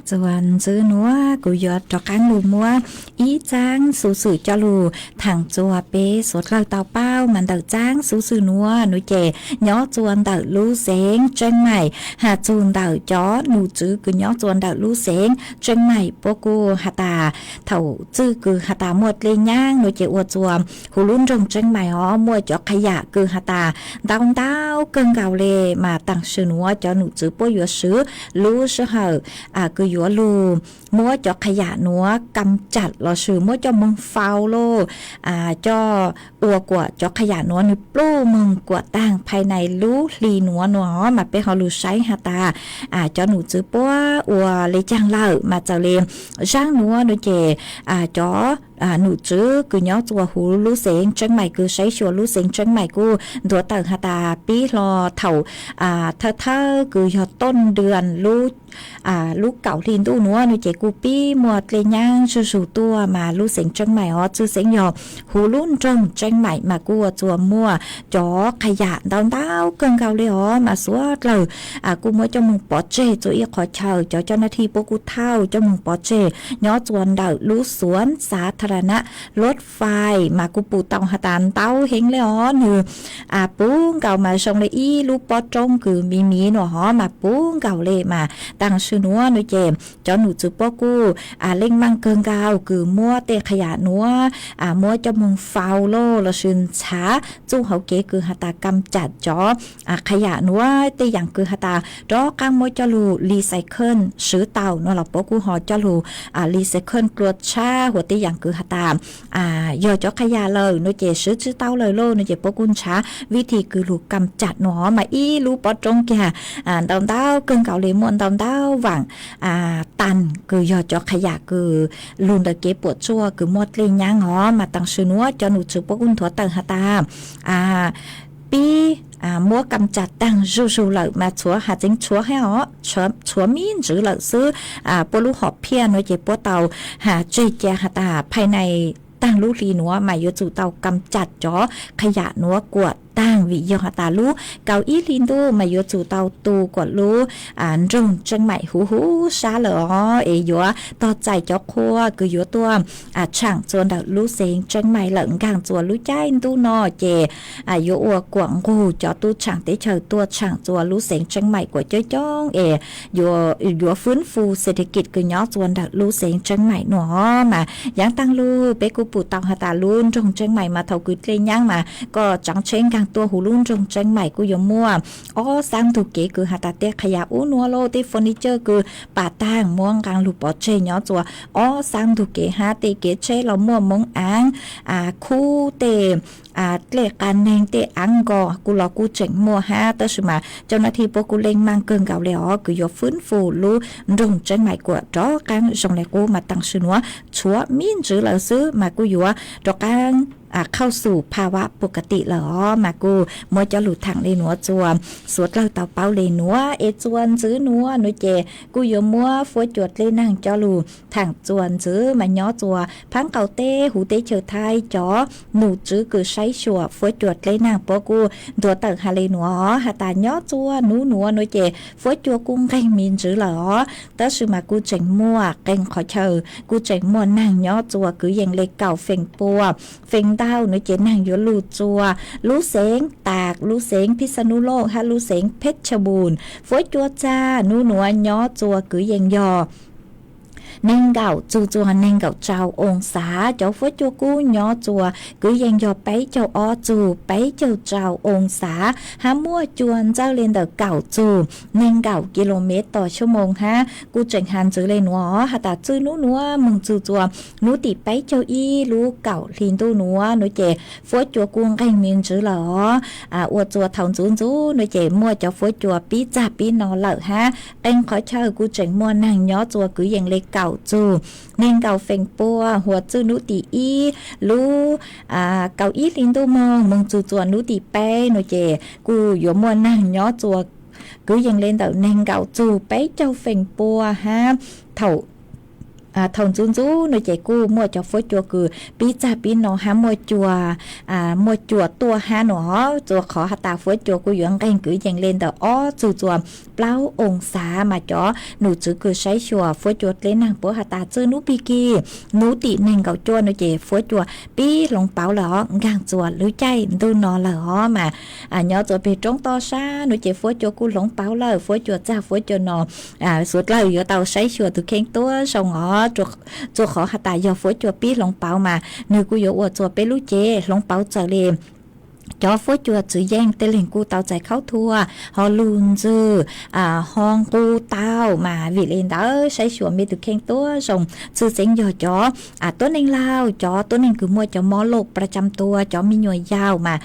တၢ်စူၤနုၤ ကယီၤတြီကါလူၤမူ အံၤ စၢ်စူၤစုၤကၠီလူၤ ထၣ်စူၤပ့ စူၤကျၢၢ်တီပၢ် မၤဒၢၣ် စၢ်စူၤစုၤနုၤ နုၤကဲ ညီစူၤဒၢၣ်လူၤစ့ၣ် ကၠဲၣ်မဲၣ် ဟးစူၤဒၢၣ်ကၠီ နုၢ်စူၤ ကညီစူၤဒၢၣ်လူၤစ့ၣ် ကၠဲၣ်မဲၣ် ပှၤကူၣ်ဟးတၢ် ထီၣ်စူၤ ကဟးတၢ်မိၢ်ကျ့ညါ နုၤကဲ အိၣ်စူၤ ဟူလူ drone ကၠဲၣ်မဲၣ် အီၤ မိၢ်ကၠီခယၣ် ကဟးတၢ် ဒဝ်ဒဝ် ကၢၢ်ကၢ်လံ မၤတၢ်စူၤနုၤ ကၠီနုၢ်စူၤ ပှၤယွၤစူၤ လူစဟၢၣ် ကယီၤလူၤ မိၢ်ကၠီခယၣ်နုၤ ကၢမ်ၣ်ကၠၣ်လီၤစူၤ မိၢ်ကၠီမုၢ်ဖီလီၤ ကၠီ အိၣ်ကွၢ်ကၠီခယၣ်နုၤ နုၤပျိမုၢ်ကွၢ်တၢ် ဖဲန့ၣ်လူလံၤနုၤနုၤ မၤပဲဟီလူၤစဲဟးတၢ် ကၠီနုၢ်စူၤ ပှၤအိၣ်လၢကၢၢ်လၢ မၤစၢၤလံ စၢ်နုၤ နုၤကဲ ကၠီ နုၢ်စူၤ ကညီစူၤဟူလူစ့ၣ် ကၠဲၣ်မဲၣ် ကစဲးဆှိးလူစ့ၣ် ကၠဲၣ်မဲၣ် ကူၣ်ဒိးတၢ်ဟးတၢ် ပံလီၤထီၣ် ထၢထၢ ကယီၤတိၢ်ဒုၣ်လူ လူကီၢ်လံၤဒူၣ်နုၤ နုၤကဲ ကူၣ်ပံမိၢ်ကျ့ညါ စူၤစူၤ တူၢ်မၤလူစ့ၣ် ကၠဲၣ်မဲၣ် အီၤ စူၤစ့ၣ်ယီၤ ဟူလူ drone ကၠဲၣ်မဲၣ် မၤကူၣ်အီၤစူၤ မိၢ်ကၠီခယၣ် ဒဝ်ဒဝ် ကၢၢ်ကၢ်လံ အီၤ မၤစူၤကျၢၢ် ကူၣ်မိၢ်ကၠီမုၢ်ပိာ်စ့ၣ် စူၤအံၤ ခီၣ်ဆၢၣ် ကၠီကၠီနၢထံ ပှၤကူၣ်ထီၣ် ကၠီမုၢ်ပိာ်စ့ၣ် ညီစူၤဒၢၣ်လူ စူၤစးထရန လီၣ်ဖဲ မၤကူၣ်ပူၤတီၢ်ဟးတၢ် ဒဝ်ဟ့ၣ်လံ အီၤ နုၤ ပူၤကၣ် မၤစူၤလၢအံၤ လူပီတြီ ကူၣ်မံၤမံၤနုၤ ဟီ မၤပူၤကၣ်လံ မၤတၢ်စူၤနုၤ နုၤကဲ ကၠီနုၢ်စူၤ ပှၤကူၣ် လ့ၣ်မၢ် ကၢၢ်ကၢ် ကူၣ်မိၢ်တ့ၢ်ခယၣ်နုၤ မိၢ်ကၠီမုၢ်ဖီလီၤ လီၤစူၤဆါ စူၤဟီၣ်က့ၤ ကူၣ်ဟးတၢ် ကၢမ်ၣ်ကၠၣ်ကၠီ ခယၣ်နုၤ တ့ၢ်ယၣ် ကူၣ်ဟးတၢ် တြီကါ မိၢ်ကၠီလူၤ recycle စူၤတီၢ်နုၤလီၤ ပှၤကူၣ်ဟီၣ်ကၠီလူၤ recycle ကျိချါ ဟိတ့ၢ်ယၣ် ကူၣ်ဟးတၢ် ယီၤကၠီခယၣ်လၢ နုၤကဲ စူၤစူၤတီၢ်လၢလီၤ နုၤကဲ ပှၤကူၣ်ဆါ ဝံၤထံၣ် ကူၣ်လူၤ ကၢမ်ၣ်ကၠၣ်နုၤ ဟီ မၤအံၤ လူပီတြီကၢ် ဒဝ်ဒဝ် ကၢၢ်ကၢ်လံ မိၢ်ဒဝ်ဒဝ် ဝၣ် တၢ် ကူၣ်ယီၤကၠီခယၣ် ကူၣ်လူၤလၢက့ၤပိာ်ကၠီ ကူၣ်မိၢ်ကျ့ညါ ဟီ မၤတၢ်စူၤနုၤ ကၠီနုၢ်စူၤ ပှၤကူၣ်ဒိးတၢ်ဟးတၢ် ပံ မိၢ်ကၢမ်ၣ်ကၠၣ် တၢ်စူၤစူၤလၢ မၤဆူၣ်ဟးစ့ၣ် ဆူၣ်ဟဲအီၤ ဆူၣ်မံၤစူၤလၢစု ပှၤလူၤဟီၣ်ဖံးနုၤကဲ ပှၤတီၢ်ဟးစ့ၣ်ကၠီဟးတၢ် ဖဲန့ၣ် တၢ်လူလံၤနုၤ မၤယိၤစူၤတီၢ် ကၢမ်ၣ်ကၠၣ်ကၠီ ခယၣ်နုၤ ကွၢ်တၢ်ဝံၤယီၤဟးတၢ်လူ ကဝ်အံၤလံၤဒူၣ် မၤယိၤစူၤတီၢ်တူၢ်ကွၢ်လူ drone ကၠဲၣ်မဲၣ် ဟူဟူစါလၢအီၤ အ့ၣ် ယွၤတီၢ်စဲးကၠီခိၣ် ကူၣ်ယိၤတူၢ် ဆၣ်စူၤဒၢၣ်လူစ့ၣ် ကၠဲၣ်မဲၣ် လၢကၢၢ်စူၤလူကၠဲၣ်ဒူၣ်နုၤကဲ ယွၤအိၣ်ကွၢ်ဂူၢ် ကၠီတူၢ်ဆၣ်တ့ၢ်ဆၢၣ် တူၢ်ဆၣ်စူၤလူစ့ၣ် ကၠဲၣ်မဲၣ် ကွၢ်ကၠီကၠီ အ့ၣ် ယွၤ ယွၤ ฟื้นฟูเศรษฐกิจ ကူၣ်ညီစူၤဒၢၣ်လူစ့ၣ် ကၠဲၣ်မဲၣ် နုၤ ဟီ မၤ ယါတၢ်လူ ပှၤကူၣ်ပူၤတီၢ်ဟးတၢ်လူ drone ကၠဲၣ်မဲၣ် မၤထီၣ် ကူၣ်ကျ့ညါ မၤ ကီၢ်ကၠီဆ့ကၢ်တူၢ်ဟူလူ drone ကၠဲၣ်မဲၣ် ကူၣ်ယိၤမိၢ် အီၣ်စၢ်ဒူၣ်က့ၤ ကူၣ်ဟးတၢ်တ့ၢ်ခယၣ်အူနုၤလီၤ တ့ၢ် furniture ကူၣ် ပာ်တၢ်မိၢ်ကၢ်လူၤပိာ်စ့ၣ် ညီစူၤ အီၣ်စၢ်ဒူၣ်က့ၤ ဟါတ့ၢ်က့ၤဆ့လီၤမိၢ် မုၢ်အၣ် ခူတ့ၢ် ကျဲၣ်ကးန့ၣ်တ့ၢ် အၣ်ဂီၢ် ကူၣ်လီၤ ကူၣ်စ့ၣ်မိၢ်ဟါ တၢ်စူၤမၤ ကၠီနၢထံ ပှၤကူၣ်လ့ၣ်မၢ် ကၢၢ်ကၠီလံ အီၤ ကူၣ်ယွၤ ฟื้นฟู လူ drone ကၠဲၣ်မဲၣ် ကွၢ်တြီကါ စူၤလဲၤကူၣ် မၤတၢ်စူၤနုၤ ဆူၣ်မံၤစူၤလၢစု မၤကူၣ်ယွၤ တြီကါ เข้าสู่ภาวะปกติ လၢအီၤ မၤကူၣ် မိၢ်ကၠီလူၤထၣ်လံနုၤ စူၤ စူၤကျၢၢ်တီပၢ်လံနုၤ အ့ၣ် စူၤစူၤနုၤ နုၤကဲ ကူၣ်ယိၤမိၢ် ဖှိကျိၤကျ့နၢ် ကၠီလူၤ ထၣ်စူၤစူၤ မၤညီစူၤ ဖၣ်ကီၢ်တ့ၢ် ဟူတ့ၢ်ဆၢၣ်ထါ ကၠီ နုၢ်စူၤ ကူၣ်စဲးဆှိး ဖှိကျိၤကျ့နၢ် ပှၤကူၣ်ဒိးတၢ်ဟးလံနုၤ ဟးတၢ်ညီစူၤနုၤနုၤ နုၤကဲ ဖှိကျိၤကူၣ် က့ၢ်မံၤစူၤလၢအီၤ တၢ်စူၤမၤ ကူၣ်စ့ၣ်မိၢ် က့ၢ်ခီၣ်ဆၢၣ် ကူၣ်စ့ၣ်မိၢ် နၢ်ညီစူၤ ကူၣ်ယ့ၣ်လ့ ကၢ် ဖ့ၣ်ပူၤ ဖ့ၣ်ဒၢဝ် နုၤကဲ နၢ်ယိၤလူၤစူၤ လူစ့ၣ် ตาก လူစ့ၣ် พิษณุโลก ဟါ လူစ့ၣ် เพชรบูรณ์ ဖှိကျိၤစၢ် နုၤနုၤ ညီစူၤ ကူၣ်ယ့ၣ်ယီၤ န့ၣ်ကဝ် စူၤစူၤ န့ၣ်ကဝ် ကၠီ องศา ကၠီ ဖှိကျိၤကူၣ် ညီစူၤ ကူၣ်ယ့ၣ်ယီၤ ပဲကၠီ အီစူၤ ပဲကၠီ ကၠီ องศา ဟါမိၢ်ကၠီ စၢၢ်လ့ၤဒၢး ကၢ်စူၤ န့ၣ်ကဝ် กิโลเมตรต่อชั่วโมง ဟါ ကူၣ်စ့ၣ်ဟါစူၤလံနုၤ ဟးတၢ်စူၤနုၤနုၤ မုၢ်စူၤစူၤ နုၤတံၢ်ပဲကၠီအံၤ လူကၢ်လံၤဒူၣ်နုၤ နုၤကဲ ဖှိကျိၤကူၣ် က့ၢ်မံၤစူၤလၢအီၤ အိၣ်စူၤထီၣ်စူၤစူၤ နုၤကဲ မိၢ်ကၠီ ဖှိကျိၤ ပံစၢ်ပံနီၤလၢာ်ဟါ က့ၢ်ခီၣ်ဆၢၣ် ကူၣ်စ့ၣ်မိၢ် နၢ်ညီစူၤ ကူၣ်ယ့ၣ်လ့ ကၢ်စူၤ န့ၣ်ကဝ် ဖ့ၣ်ပူၤ ဟါ စူၤနုၤတံၢ်အံၤ လူ ကဝ်အံၤလံၤဒူၣ်မုၢ် မုၢ်စူၤစူၤ နုၤတံၢ်ပဲ နုၤကဲ ကူၣ်ယိၤမိၢ် နၢ်ညီစူၤ ကူၣ်ယ့ၣ်လ့ဒၢး န့ၣ်ကဝ် စူၤ ပဲကၠီ ဖ့ၣ်ပူၤ ဟါ ထီၣ် ထိၣ်နူၤနူၤန့ၣ်က့ၤ ကူၣ်မိၢ်ကၠီၤ ဖိကၠိၤကုၢ် ပံစၢ်ပံနီၤဟါ မိၢ်ကၠီၤ မိၢ်ကၠီၤတိၢ်ဟါန့ၣ်အီၤ ကၠိၤခီဟးတၢ် ဖိကၠိၤကုၢ် ယွၤကဲၣ်ကုၢ်ယဲၢ်လဲၣ်ဒီးအီၣ် စုၣ်ကၠိၤ ပျီအူစါ မၤကၠီၤ နူၢ်စုကုၢ် စဲးဆှီၤ ဖိကၠိၤကျ့နၢ် ဘိဟးတၢ် စုၣ်နူဘံက့ၤ နူတံၣ်န့ၣ် ကၠိၤကၠိၤန့ၣ်က့ၤ ဖိကၠိၤ ပံလီၤပီလဲၣ်အီၤ ကၣ်ကၠိၤ လူၤကၠဲၣ်ဒူနီၤလၢာ်အီၤမး ညီကၠိၤပ့ၤတြီတီၢ်စါန့ၣ်က့ၤ ဖိကၠိၤကုၢ်လီၤပီလၢာ် ဖိကၠိၤစၢ် ဖိကၠိၤနီၤ စူၤတလၢယိၤတၢ်စဲးဆှီၤ တုၤခဲကၠိၤစိၤအီၤ ကၠိၤခီဟးတၢ် ယီၤဖိကၠိၤပံလီၤပီမး နုာ်ကုၢ်ယိၤအိၣ်ကၠိၤပ့လူၤက့ၤ လီၤပီစၢၤလံ ကၠီၤ ဖိကၠိၤစုယဲၢ် တလ့ၣ်ကူၣ်တီစဲးခီထူ ဟီလူၤစၢၤ ဟီၣ်ကူတီမး ဝံၤလံဒီး စဲးဆှီၤမ့ၢ်တုၤခဲကၠိၤစိၤ စုစ့ယီၤကၠီၤ တိၢ်န့ၣ်လၢ ကၠီၤတိၢ်န့ၣ်ကုၢ်မိၢ် ကၠီၤမီလိၣ် ပြၢ်ကၠၢမ်တူၤ ကၠီၤမံညီၤယါမး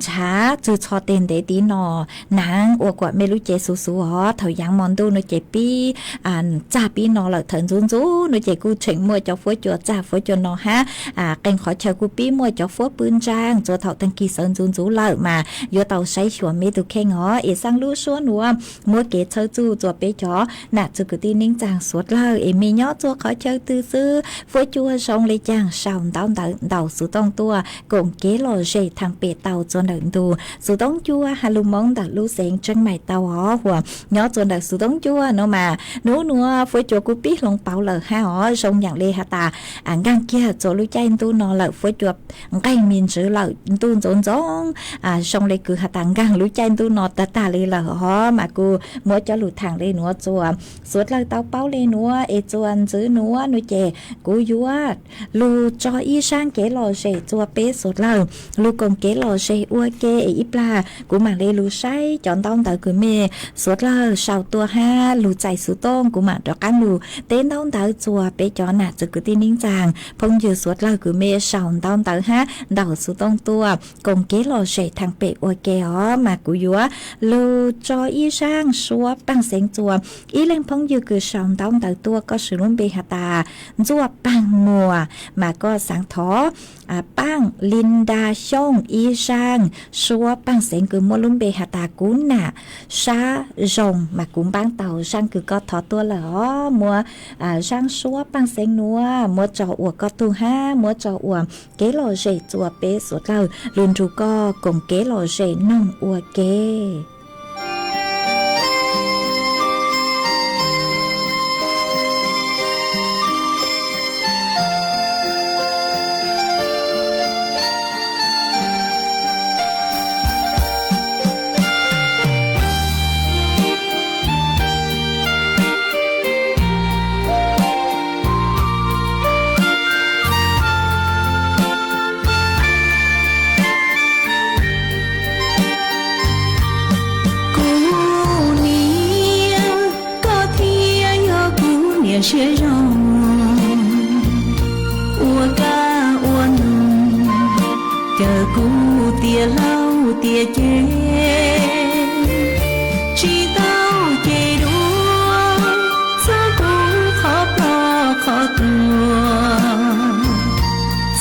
ဆါ စုဆီတ့ၢ်ဒဲးတံၢ်နီၤ နၤအိၣ်ကွၢ်မ့ၢ်လူၤက့ၤ စူၤစူၤအီၤ ထီၣ်ယါမီၤဒိၣ်န့ၣ်က့ၤ ပံ စၢ်ပံနီၤလၢာ် ထၢၣ်နူၤနူၤန့ၣ်က့ၤ ကူၣ်ဆ့ၣ်မိၢ်ကၠီၤ ဖိကၠိၤစၢ် ဖိကၠိၤနီၤဟါ ကၠိၤခီဆၢကုၢ် ပံမိၢ်ကၠီၤ ဖိပုၢ်စၢ် ကၠိၤထီၣ်တၢ်ကံၢ်စၢၤ နူၤနူၤလၢာ်မး ယိၤတၢ်စဲးဆှီၤမ့ၢ်တုၤခဲအီၤ အ့ၣ်စၣ်လူၤဆှိနူၤ မိၢ်က့ၤဆၢစုၣ် ကၠိၤပ့ကၠီၤ နၢ်စုကုၢ်တံၢ်နံၣ်စၢ် စူၤတလၢအံၤ မ့ၢ်ညီကၠိၤခီဆၢတုၤသု ဖိကၠိၤစိၤလၢကၠၢ် စၢ်ဒဝ်ဒဝ် ဒဝ်စူၤတီၢ်တူၤ ကိၣ်က့ၤလီၤစ့ၢ် ထၢၣ်ပ့ၣ်တီၢ်ကၠိၤဒဝ်ဒူ စူၤတီၢ်တူၤ ဟးလူၤမီၢ်ဒၣ်လူၤစ့ၣ် ကၠၢၢ်မဲၣ်တီၢ်အီၤ ဟူး ညီကၠိၤဒဝ်စူၤတီၢ်တူၤနီၤမး နူနူၤ ဖိကၠိၤကုၢ်ပံလီၤပီလၢာ်ဟါအီၤ စိၤယၣ်လံဟးတၢ် ကၣ်ကၠိၤ ကၠိၤလူၤကၠဲၣ်ဒူနီၤလၢာ် ဖိကၠိၤ ကၠဲၣ်မံၤစၢၤလၢာ် ဒူစိၤစိၤ စိၤလၢကုၢ်ဟးတၢ် ကၠိၤလူၤကၠဲၣ်ဒူနီၤ တၢ်တၢ်လံလၢာ်အီၤ မၤကူၣ် မိၢ်ကၠီၤလူၤထၢၣ်လံနူၤ ကၠိၤ စူၤတလၢတၢ်ပီလံနူၤ အ့ၣ်ကၠိၤ နစုနူၤ နူၤက့ၤ ကူၣ်ယွၤ လူၤကၠီၤအံၣ်စၢ် က့ၤလီၤစ့ၢ် ကၠိၤပ့စူၤတလၢာ် လူၤကိၣ်က့ၤလီၤစ့ၢ် အူက့ၤ အံၤပျၢ် ကူၣ်မၤလၢလူၤစဲး ကၠီၤဒဝ်ဒဝ်ကုၢ်မ့ၢ် စူၤတလၢာ် စၢ်တူၤဟါ လူၤစဲးစူၤတီၢ် ကူၣ်မၤဒီးကၣ်လူၤ တ့ဒဝ်ဒဝ် ကၠိၤပ့ကၠီၤ နၢ်စုကုၢ်တံၢ်နံၣ်စၢ် ဖီယုၢ် စူၤတလၢာ်ကုၢ်မ့ၢ် စၢ်ဒဝ်ဒဝ်ဟါ ဒဝ်စူၤတီၢ်တူၤ ကိၣ်က့ၤလီၤစ့ၢ် ထၢၣ်ပ့ၣ်အူက့ၤအီၤ မၤကူၣ်ယွၤ လူၤကၠီၤအံၣ်စၢ် စူၤပၢ်စ့ၣ်ကၠိၤ အံၤလ့ၣ်ဖီယုၢ်ကုၢ် စၢ်ဒဝ်ဒဝ်တူၤ ကီၢ်စူၤလူၤဘ့ၣ်ဟးတၢ် ကၠိၤပၢ်မိၢ် မၤကီၢ်စၢ်ထီၣ် ပၢ်လံဒၤ ဆိၣ်အံၣ်စၢ် စူၤပၢ်စ့ၣ်ကုၢ် မိၢ်လူၤဘ့ၣ်ဟးတၢ် ကူၣ်နၢ် စၢ်ယိၣ် မၤကူၣ်ဘၣ်တီၢ် စၢ်ကုၢ်ကီၢ်ထီၣ်တူၤလၢာ်အီၤ မိၢ် စၢ်စူၤပၢ်စ့ၣ်နူၤ မိၢ်ကၠီၤအိၣ်ကီၢ်တူၤဟါ မိၢ်ကၠီၤအိၣ် က့ၤလီၤစ့ၢ် ကၠိၤပ့စူၤတလၢာ် လူၤဒူကီၢ် ကိၣ်က့ၤလီၤစ့ၢ် နီၢ်အူက့ၤ ကူၣ်နံၤ ကီၢ်ထံယီၤ ကူၣ်နံၤဆံးယီၤ အူကၢ်အူနူၤ ကၢၢ်ကူၣ်တံၢ်လီၤတံၢ်က့ၤ စံးတၢ်က့ၤဒိၣ် သးကူၣ်ခီဖျိခီတူၤ သ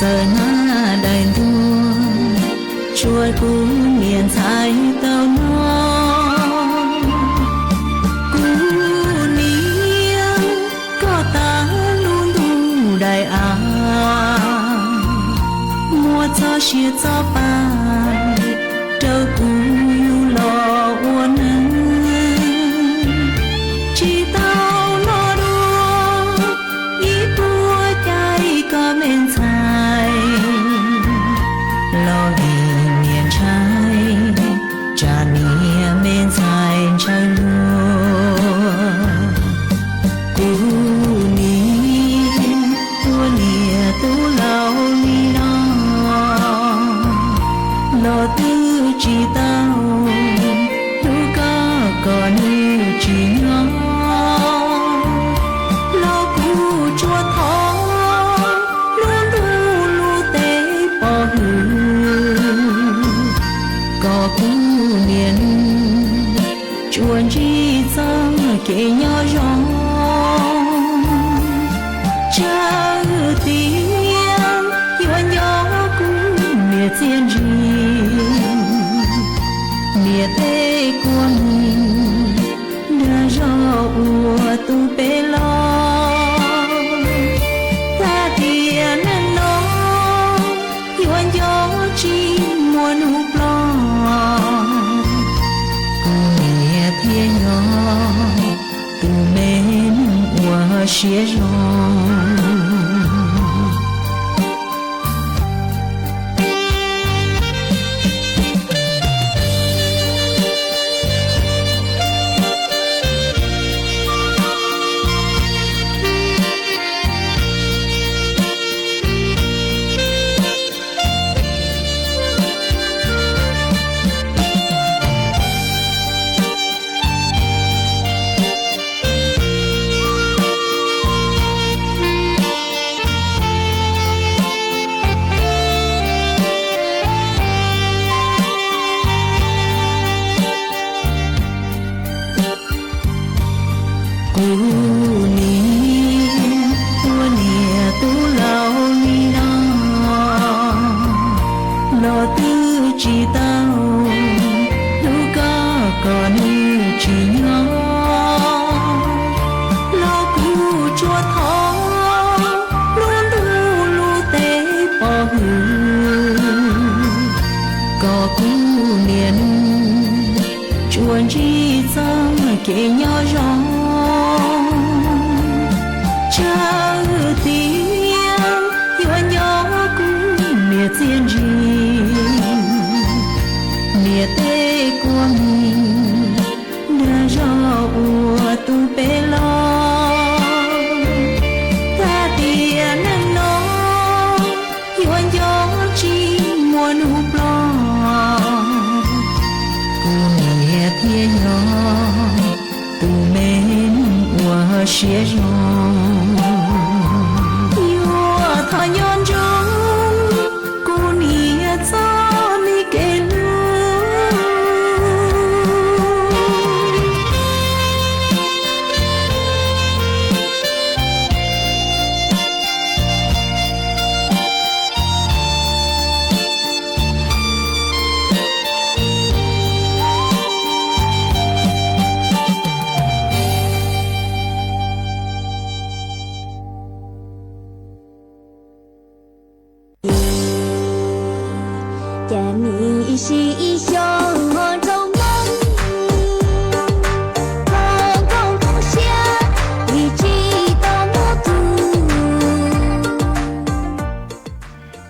ၢနၤဒၣ်တူၤ ကွၢ်ကူၣ်နံၤဆံးတနီၤ ကူၣ်နံၤ ကီၢ်တၢ်လူၤဒူဒၣ်အါ မိၢ်သီဆံးသီပၢ် တၢ်ကူၣ်ယူၢ်လီၤအိၣ်နၢ် စံးတၢ်နီၢ်ဒိၣ် အံၤပှၤကၢ်အံၤကီၢ်မဲာ်ဆံး လီၤဂ့ၤမဲာ်ဆံး ကၢ်နံၤမဲာ်ဆံးဆံးလူၤ ကူၣ်နံၤ တူၢ်နံၤတူၢ်လီၤနံၤလီၤ လီၤတုၤစံးတၢ် ဒူကီၢ်ကီၢ်နုၢ်စံးညီ လီၤကူၣ်ကွၢ်ထီၣ် လူၤဒူလူၤတ့ပီၢ်ဟုၣ် ကီၢ်ကူၣ်နံၤနုၢ် ကွၢ်ကံၢ်သီက့ၤညီယီၤ ကၢ်တံၢ် ယွၤညီကူၣ်မဲာ်သ့ၣ်တံၢ် မ့ၢ်သ့ၣ်ကွၢ်မံၤ နၤယီၤအိၣ်တူၢ်ပဲလီၤ ယဲယီၤ ကူန့ၣ် ပှၤန့ၣ်တူၢ်လိာ်လံနီၤ လီၤတုၤစံးတၢ်အိၣ် လူၤကီၢ်ကီၢ်နုၢ်ဆံညီ လီၤကူၣ်ကၠိထီၣ် လူၤလူၤလူၤတဲပီၢ်ဟုၣ် ကီၢ်ကူန့ၣ်နုၢ် ကၠိကၠံသီက့ၤညီယီၤ ကၢ်တံၤ ယွၤညီကူန့ၣ်သ့ၣ်ကၠံ န့ၣ်သ့ၣ်ကွီၢ်မံၤ နယီၤအိၣ်တူၢ်ပဲလီၤ တၢ်တံၤအနၢ်နီၤ ယွၤညီကၠံမိၢ်နူၤပျီ ကူန့ၣ်ဟဲဖျဲယီၤ တူၢ်မဲနုၢ်အိၣ်ဟီၣ်ရှဲယီၤ ယွၤထီၣ်ညီကၠံ ကူန့ၣ်အသီန့ၣ်ကဲလၢ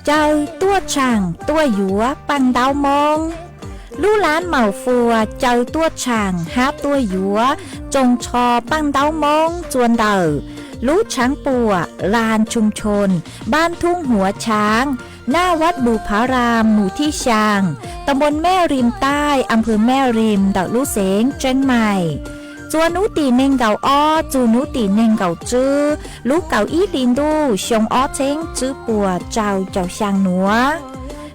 ကၠီၤတွၣ်ဆၣ်တွၣ်ယွၤပၢ်တီမူင်း လူလၢမုၣ်ဖိ ကၠီၤတွၣ်ဆၣ်ဟးတွၣ်ယွၤ ကၠိၣ်ဆီပၢ်တီမူင်း ကၠိၣ်ဒၢး လူဆၣ်ပူၤ လၢၢ်ဆူၣ်ဆူၣ် ဘၢၣ်ထူၣ်ဟူးဆၣ် နၢ်ဝၣ်ဘူၣ်ဖါရၤ မူၣ်ထံၣ်ဆၣ် တဘိၣ်မဲၣ်ရံၣ်တၢ် အၣ်ဖၢၣ်မဲၣ်ရံၣ် ဒီးလူစ့ၣ် ကၠ့ၣ်မဲၣ် ကၠိၣ်နူတံၣ်န့ၣ်ကီၢ်အီ ကၠိၣ်နူတံၣ်န့ၣ်ကီၢ်စု လူကီၢ်အံၣ်လံၤဒူၣ် ရှူၣ်အီဆ့ၣ်စုပူၤ ကၠီၤကၠီၤဆၣ်နွၤ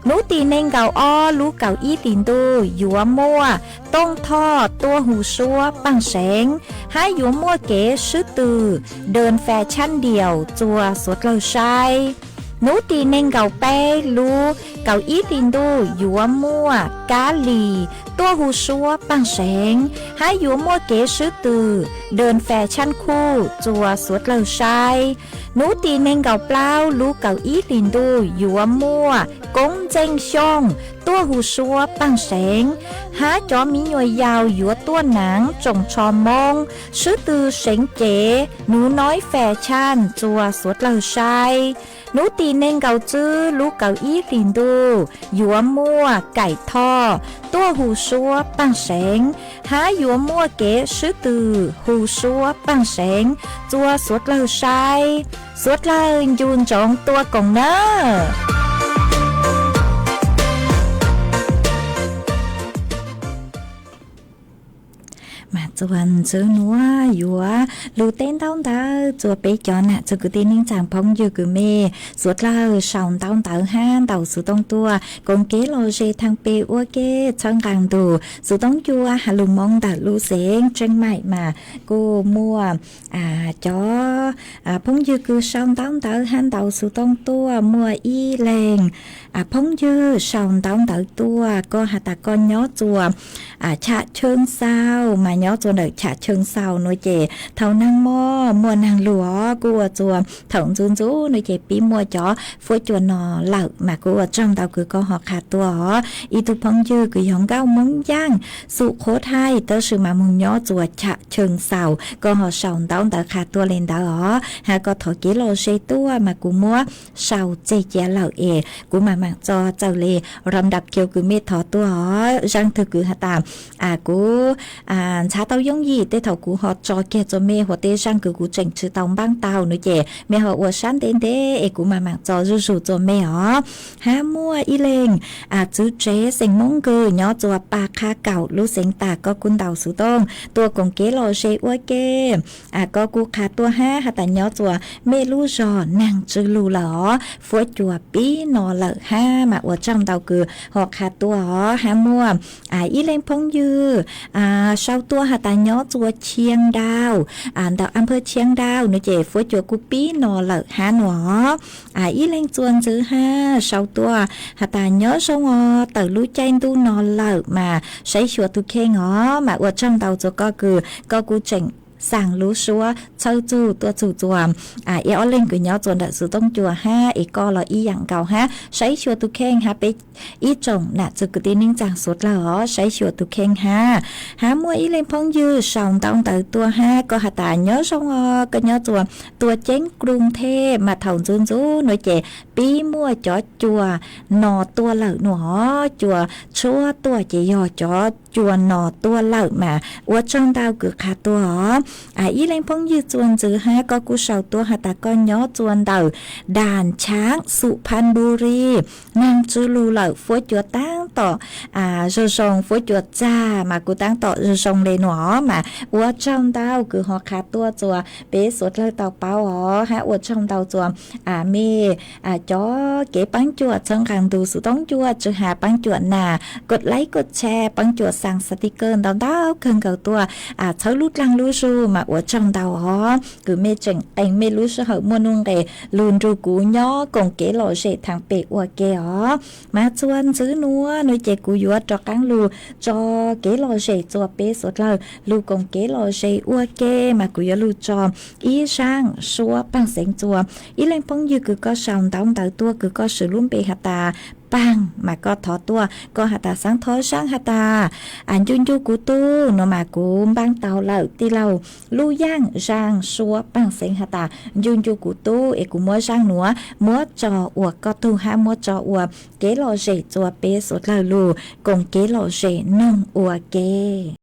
နူတံၣ်န့ၣ်ကီၢ်အီ လူကီၢ်အံၣ်လံၤဒူၣ် ယွၤမိၢ် တီၣ်ထီၣ် တွၢ်ဟူးဆှီပၢ်စ့ၣ် ဟါယွၤမိၢ်က့ၤ စုတုၤ ဒၢၣ်ဖဲးဆၣ်ဒံၣ် ကၠိၣ်သွဲၣ်ကျၢၢ်စဲ နူတံၣ်န့ၣ်ကီၢ်ပဲ လူကီၢ်အံၣ်လံၤဒူၣ် ယွၤမိၢ် ကါလံၤ တွၢ်ဟူးဆှီပၢ်စ့ၣ် ဟါယွၤမိၢ်က့ၤ စုတုၤ ဒၢၣ်ဖဲးဆၣ်ခူၣ် ကၠိၣ်သွဲၣ်ကျၢၢ်စဲ နူတံၣ်န့ၣ်ကီၢ်ပျီ လူကီၢ်အံၣ်လံၤဒူၣ် ယွၤမိၢ် ကိၣ်စ့ၣ်ဆၣ် တွၢ်ဟူးဆှီပၢ်စ့ၣ် ဟါကၠီမံညီၤယီၤ ယွၤတွၢ်နၢ် ကၠိၣ်ဆီမိၢ် စုတုၤစ့ၣ်က့ၤ နူနီၢ်ဖဲးဆၣ် ကၠိၣ်သွဲၣ်ကျၢၢ်စဲ နူတံၣ်န့ၣ်ကီၢ်စု လူကီၢ်အံၣ်လံၤဒူၣ် ယွၤမိၢ် ကဲးထီၣ် တွၢ်ဟူးဆှီပၢ်စ့ၣ် ဟါယွၤမိၢ်က့ၤ စုတုၤ ဟူးဆှီပၢ်စ့ၣ် ကၠိၣ်သွဲၣ်ကျၢၢ်စဲ သွဲၣ်ကျၢၢ်ယူၢ်ကၠီတွၢ်ကိၣ်နၢ် မၤစၢၤနၤ ယွၤ လူၤတဲတီတီ စူၤပ့ကၠီနၤ စူၤကတ့ၢ်နံၣ်စၣ် ဖီယုၢ်ကမ့ၢ် စူၤကျၢၢ်စူၤတီတီဟါဒီး စူၤတီတီ ကိးက့ၤလီၤစ့ၢ်ထီၣ်ပ့ၤအိၣ်က့ၤ ဆၢဂၤဒိၣ် စူၤတီတီယွၤ ဟးလူၤမီဒီးလူစ့ၣ် ကၠ့ၣ်မဲၣ်မး ကိးမိၢ် ကၠီ ဖီယုၢ်ကစူၤတီတီဟါဒီး စူၤတီတီ မိၢ်အံၣ်လဲၣ် ဖီယုၢ်စူၤတီတီ ကီၢ်ဟးတၢ်ကီၢ်ညီစူၤ ဆၣ်ဆၢစၢ် မၤညီ နုာ်ဆးဆၢၣ်စၢ်နုာ်က့ၤ ထီၣ်နၢ်မီၢ် မီၢ်နၢ်လူၤအီၤ ကူအိၣ်အီၤ ထီၣ်နုာ်နုာ်နုာ်က့ၤ ပံမီၢ်ကၠီ ဖှိကၠိနီၢ်လၢာ် မးကူအိၣ်အီၤ ကၠီၣ်ဒီးကူကီၢ်ဟီၣ်ခးတွၢ်အီၤ အံၤသူဖီယူၤ ကယီၤကၣ်မူၣ်ယၣ် စူးခိၣ်ထၢၣ် တၢ်စူၤမၤမုၢ်ညီၣ် ကၠီၣ်ဆးဆၢၣ်စၢ် ကီၢ်ဟီၣ်စၢ်ဒီးတၢ်ခးတွၢ်လၢဒၢးအီၤ ဟးကီၢ်ထီၣ်က့ၤလီၤစ့တူၢ် မးကူမီၢ် စၢ်စ့ကဲလၢာ်အ့ၣ် ကူမၤမၤကၠီၣ်စၢၢ်လံ ရမ်ဒပ်ၣ်ကၠိကူမ့ၢ်ထီၣ်တွၢ်အီၤ ယၢ်ထုးကူဟးတၢ် အကူ ဆါတီယိၣ်ယံၣ် တ့ၢ်ထီၣ်ကူဟီၣ်ကၠီၣ်ကဲၣ်ကၠိမ့ၢ် ဟိတ့ၢ်ယၢ်ထုးကူ ကၠ့ၣ်ဆူတၢ်ဘၣ်တၢ်နုာ်က့ၤ မ့ၢ်ဟီၣ်အိၣ်စၢ်ဒ့ဒ့အ့ၣ် ကူမၤမၤကၠီၣ်ယူၢ်ယူၢ်ကၠိမ့ၢ်အီၤ ဟါမူၢ်အံၤလ့ၣ် အစုစ့စ့ၣ်မိၣ်ကုၢ် ညီၣ်ကၠီၣ်ပာ်ခါကီၣ် လူစ့ၣ်တၢ် ကီၢ်ကူဒၣ်စူၤတိၣ် တွၢ်ကိၣ်က့ၤလီၤစ့အိၣ်က့ၤ အကီၢ်ကူခးတွၢ်ဟါ ဟးတၢ်ညီၣ်ကၠီၣ် မ့ၢ်လူစ့ၣ် နၢ်စုလူလၢာ်အီၤ ဖှိကၠိပံနီၢ်လၢာ်ဟါ မးအိၣ်ကၠီၣ်ဒီးကူ ဟီၣ်ခးတွၢ်အီၤ ဟါမူၢ် အံၤလ့ၣ်ဖီယူၤ စၢ်တွၢ်ဟးတၢ်ညီၣ်ကၠီၣ် เชียงดาว ဒီး อำเภอเชียงดาว နုာ်က့ၤ ဖှိကၠိကူပံနီၢ်လၢာ်ဟါနုာ်အီၤ အံၤလ့ၣ်ကၠိၣ်စုဟါ စၢ်တွၢ် ဟးတၢ်ညီၣ်ကၠီၣ်အီၤ တၢ်လူကၠဲၣ်ဒူနီၢ်လၢာ်မး စဲးဆှိးတူၢ်ခဲအီၤ မးအိၣ်ကၠီၣ်ဒီးကၠိၣ်ကီၢ်ကူ ကီၢ်ကူကၠ့ၣ် စၣ်လူစ့ၣ် ဆၢၣ်စူၤ တွၢ်စူၤကၠိၣ် အံၤအီၤလ့ၣ်ကူညီၣ်ကၠီၣ်ဒီးစူၤတိၣ်ကၠိၣ်ဟါ အံၤကီၢ်လီၤအံၤယၣ်ကီၢ်ဟါ စဲးဆှိးတူၢ်ခဲဟါ ပအံၤကၠိၣ်နၢ်စုကတ့ၢ်နံၣ်စၢ်စိးတၢ်အီၤ စဲးဆှိးတူၢ်ခဲဟါ ဟါမူၢ်အံၤလ့ၣ်ဖီယူၤ စၢ်ဒီးတၢ်တွၢ်ဟါ ကီၢ်ဟးတၢ်ညီၣ်ကၠီၣ်အီၤ ကညီၣ်ကၠီၣ် တွၢ်ကၠ့ၣ်ကရူၢ်ထဲ မးထီၣ်နုာ်နုာ်နုာ်က့ၤ ပံမီၢ်ကၠီၣ် ကၠိၣ်နီၢ်တွၢ်လၢာ်နုာ်အီၤ ကၠိၣ်ဆှိးတွၢ်က့ၤယီၤကၠီၣ် ကၠိၣ်နီၢ်တွၢ်လၢာ်မး အိၣ်ကၠီၣ်ဒီးကူခးတွၢ်အီၤ အံၤလ့ၣ်ဖီယူၤကၠိၣ်စုဟါ ကီၢ်ကူစၢ်တွၢ်ဟးတၢ် ကီၢ်ညီၣ်ကၠီၣ်ဒီး ด่านช้าง สุพรรณบุรี နၢ်စုလူလၢာ် ဖှိကၠိတၢ်တီၣ် ယိၤယိၤ ဖှိကၠိစၢ် မးကူတၢ်တီၣ်ယိၤယိၤလံနုာ် မး အိၣ်ကၠီၣ်ဒီးကူဟီၣ်ခးတွၢ်ကၠိၣ် ပ့စိးတၢ်တီၣ်ပာ်အီၤ ဟါအိၣ်ကၠီၣ်ဒီးကၠိၣ် အမ့ၢ် ကၠီၣ်က့ၤပၣ်ကၠိၣ် ဆၢၣ်ကၣ်ဒူစူၤတိၣ်ကၠိၣ် စူၤဟးပၣ်ကၠိၣ်နၢ် กดไลค์ กดแชร์ ပၣ်ကၠိၣ် สั่นสติกเกอร์ ဒီးဒီးခဲကၢၣ်တွၢ် ဆၢလူကၠၢ်လူစ့ၣ် မးအိၣ်ကၠီၣ်ဒီးအီၤ ကူမ့ၢ်ကၠ့ၣ် ကၠ့ၣ်မ့ၢ်လူစ့ၣ်ဟၢၣ်မူၢ်နုာ်ဂ့ၤ လူၤဒူကူညီကိၣ်က့ၤလီၤစ့ၣ် ထၢၣ်ပ့ၣ်အိၣ်က့ၤအီၤ မၤကၠိၣ်စုနုာ် နုာ်က့ၤကူယူၤတြီကၣ်လူၤ ကၠီၣ်က့ၤလီၤစ့ၣ် ကၠိၣ်ပ့စိးတၢ် လူၤကိၣ်က့ၤလီၤစ့ၣ်အိၣ်က့ၤ မးကူယူၤလူၤကၠီၣ် အံၤစၢ်ဆှိးပၣ်စ့ၣ်ကၠိၣ် အံၤလ့ၣ်ဖီယူၤ ကူကီၢ်စၢ်ဒီးတၢ်တွၢ် ကူကီၢ်စၢ်လူၤဘ့ၣ်ဟးတၢ် ပၢ် မးကီၢ်ထီၣ်တွၢ် ကီၢ်ဟးတၢ်စၢ်ထီၣ်စၢ်ဟးတၢ် အယူယူကူတူၢ် နမးကူဘၣ်တၢ်လၢာ်တံၢ်လၢာ် လူၤယၣ်စၢ်ဆှိးပၣ်စ့ၣ်ဟးတၢ် ယူယူကူတူၢ် အ့ၣ်ကူမီၢ်စၢ်နုာ် မီၢ်ကၠီၣ်အိၣ်ကီၢ်ထူၣ်ဟါ မီၢ်ကၠီၣ်အိၣ်က့ၤလီၤစ့ၣ် ကၠိၣ်ပ့စိးတၢ်လူၤ ကိၣ်က့ၤလီၤစ့ၣ်နုာ်အိၣ်က့ၤ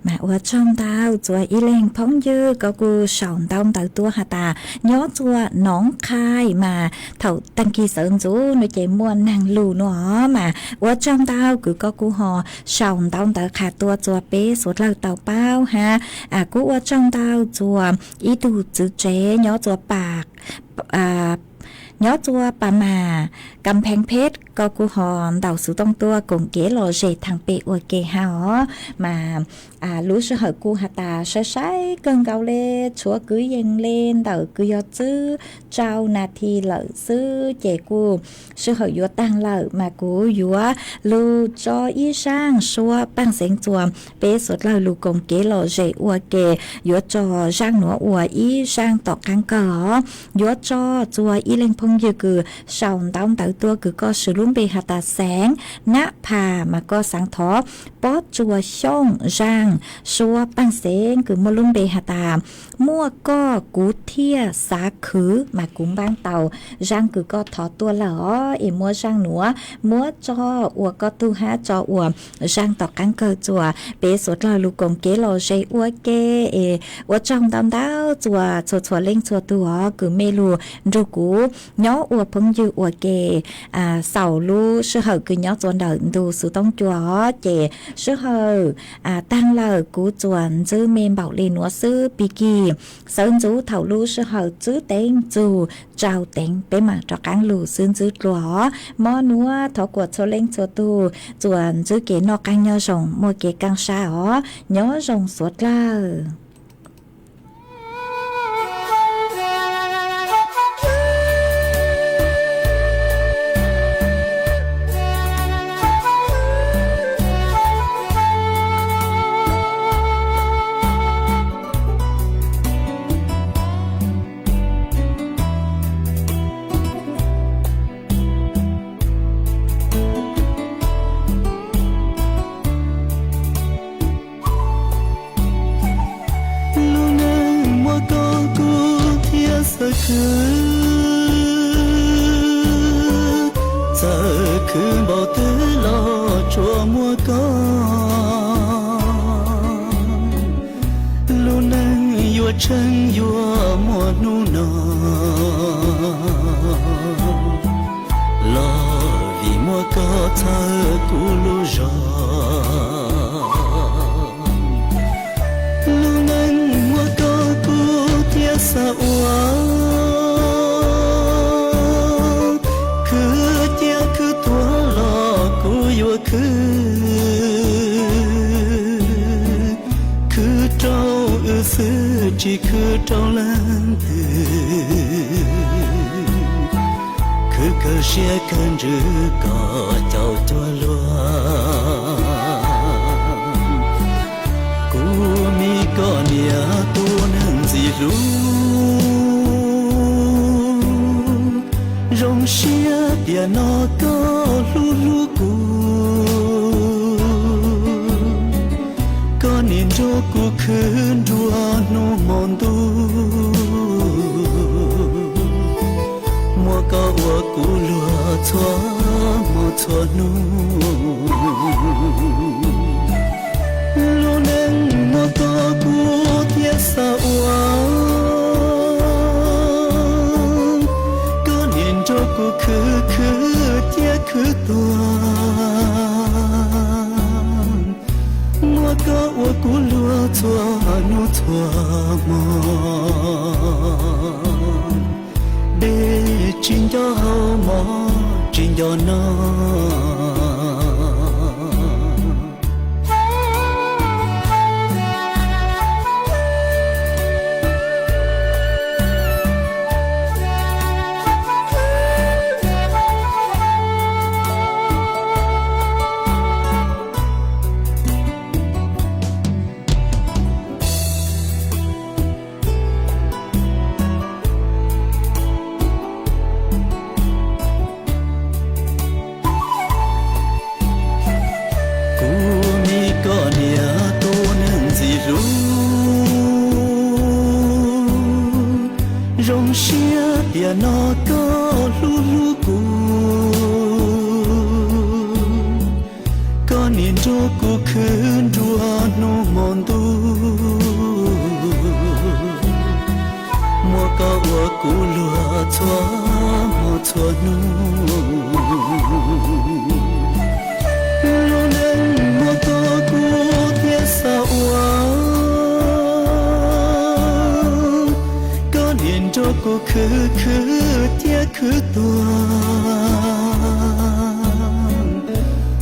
မၤအိၣ်ကၠီၣ်တၢ် ကၠီၣ်အံလ့ၣ်ဖီယုၢ် ကီၢ်ကူၣ် စံးဒီးတၢ်တိၤဟးတၢ် ညီၣ်ကၠီၣ်နီၢ်ခါအံၤ မၤထီၣ်တၢ်ကံၢ်စၢၤကၠိ နကဲမိၢ်နၢ်လူၤနီၤ မၤအိၣ်ကၠီၣ်တၢ် ကူၣ်ကီၢ်ကူၣ်ဟီၣ် စံးဒီးတၢ်ခးတိၤကၠီၣ် ပ့းစိးတၢ်တၢ်ပၢဟါ အကူၣ်အိၣ်ကၠီၣ်တၢ် ကၠီၣ်အံတူၢ်စုစဲ ညီၣ်ကၠီၣ်ပၢ် ညီၣ်ကၠီၣ်ပၢ်မၢ် ကၣ်ဖဲၣ်ဖ့ၣ် ကီၢ်ကူၣ်ဟီၣ် ဒီးစူၤတီၤတိၤ ကိၣ်က့ၤလီၤယဲၢ်ထၢၣ်ပ့ၣ်အိၣ်က့ၤဟါအီၤ မၤ လူၤစၢဟၢၣ်ကူၣ်ဟးတၢ် စဲးစဲးကၢၢ်ကီၤလၢ ဆိးကုယ့ၣ်လ့ ဒီးကုယီၤစု ကၠီနၣ်ထံလၢာ်စု ကဲကူၣ် စၢဟၢၣ်ယွၤတၢ်လၢာ် မၤကူၣ်ယွၤ လူၤကၠီအံစၢ် ဆှီပၢ်စ့ၣ်ကၠီၣ် ပ့းစိးတၢ်လူၤကိၣ်က့ၤလီၤယဲၢ်အိၣ်က့ၤ ယွၤကၠီၣ်စၢ်နီၤအိၣ်အံစၢ်တီၣ်ကၢၣ်ကၢၢ်အီၤ ယွၤကၠီၣ် ကၠီၣ်အံလ့ၣ်ဖီယုၢ် ကူၣ်စံးဒီးတၢ်တိၤ ကူၣ်ကီၢ်စူၤလူၤဘ့ၣ်ဟးတၢ်စဲၣ် နးဖး မၤကီၢ်စၣ်ထီၣ် ပီၣ်ကၠီၣ်ဃိၣ်စၢ် ဆှီပၢ်စ့ၣ် ကူၣ်မိၢ်လူၤဘ့ၣ်ဟးတၢ် မိၢ်ကီၢ်ကူၣ်ထံၣ်စးခုၣ် မၤကူၣ်ဘၣ်တီၤ စၢ်ကူၣ်ကီၢ်ထီၣ်တိၤလၢာ်အီၤ အ့ၣ်မိၢ်စၢ်နူၤ မိၢ်ကၠီၣ်အိၣ်ကီၢ်တူၢ်ဟါ ကၠီၣ်အိၣ်စၢ်တီၣ်ကၢၣ်ကၢၢ်ကၠီၣ် ပ့းစိးတၢ်လူၤကိၣ်က့ၤလီၤယဲၢ်အိၣ်က့ၤ အ့ၣ် အိၣ်ကၠီၣ်ဒီးတၢ်တိၤ ဆိးဆိးလ့ၣ်ဆိးတူၢ်အီၤ ကူၣ်မ့ၢ်လူၤ ဒိၣ်ကူၣ် ညီအိၣ်ဖီယုၢ်အိၣ်က့ၤ စးလူၤစၢဟၢၣ်ကူၣ်ညီၣ်ကၠီၣ်ဒီးဒိၣ်စူၤတီၤကၠီၣ်အီၤ ကဲ စၢဟၢၣ် တၢ်လၢာ်ကူၣ်ကၠီၣ်စုမ့ၢ်ဘၣ်လ့ၣ်နွံစုပံကံၢ် စၢၤကၠိထီၣ်လူၤစၢဟၢၣ်စုတ့ၢ်ကၠိၣ် ကၠီၣ်တ့ၢ် ပ့မးတြီကၣ်လူၤစုကၠိကျိအီၤ မ်နွံထီၣ်ကွီၢ်ဆိးလ့ၣ်ဆိးတူၢ် ကၠီၣ်စုက့ၤနီၣ်ကၣ်ညီၣ်ယီၣ် မိၢ်က့ၤကၣ်စၢ်အီၤ ညီၣ်ယီၣ်ဆိးတၢ် လူၤန့ၣ် မိၢ်ကီၢ်ကူၣ်ထံၣ်စၢခုၣ် စၢခုၣ်ဘီၣ်တုၤလီၤကၠီၣ်မိၢ်ကီၢ် လူၤန့ၣ် ယွၤဆၢယွၤမိၢ်နူၤနီၤ လီၤဝံၤမိၢ်ကီၢ်ဆၢကူၣ်လူၤယီၣ် လူၤန့ၣ် မိၢ်ကီၢ်ကူၣ်ထံၣ်စၢဝါ ခုၣ်ကဲခုၣ်တွၤလီၤကူၣ်ယွၤခုၣ် ခုၣ်တီအုးစုဆံးခုၣ်တီလၢတုၤ ခုၣ်ကၢၢ်စ့ကၢၢ်စၢကီၢ်ကၠီၣ်ကၠီလွၤ ကူၣ်မံကီၢ်န့ၣ်အကူၣ်နၢ်စံးလူၤ ယီၣ်စံးပျဲနီၢ်ကီၢ်လူၤလူၤကူၣ် ကီၢ်န့ၣ်ဒိၣ်ကူၣ်ခုၣ်ဒွးနူမီၢ်ဒူ မိၢ်ကီၢ်အိၣ်ကူၣ်လွၤသွၣ်မီၢ်သွၣ်နူ လူၤန့ၣ် မိၢ်ကီၢ်ကူၣ်ထံၣ်စၢဝါ ကီၢ်န့ၣ်ဒိၣ်ကူၣ်ခုၣ်ခုၣ်ကဲခုၣ်တွၤ မိၢ်ကီၢ်အိၣ်ကူၣ်လွၤသွၣ်နူသွၣ်မီၢ် ဘ့ၣ်ကၠံၣ်ကၠီဟီၣ်မီၢ် ကၠံၣ်ကၠီနီၢ် ကူလိာ်ထွဲမီၢ်ထွဲနူ, လူလၢမီၢ်ကီကူသ့စးဝါ, ကီန့ၣ်ဒီးကူခုခုတံခုသွါ,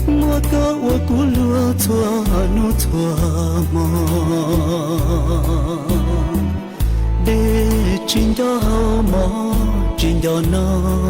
မီၢ်ကီအိၣ်ကူလိာ်ထွဲနူထွဲမီၢ် ဒ့ၣ်ကၠံဒီမီၢ်ကၠံဒီနီ လံာ်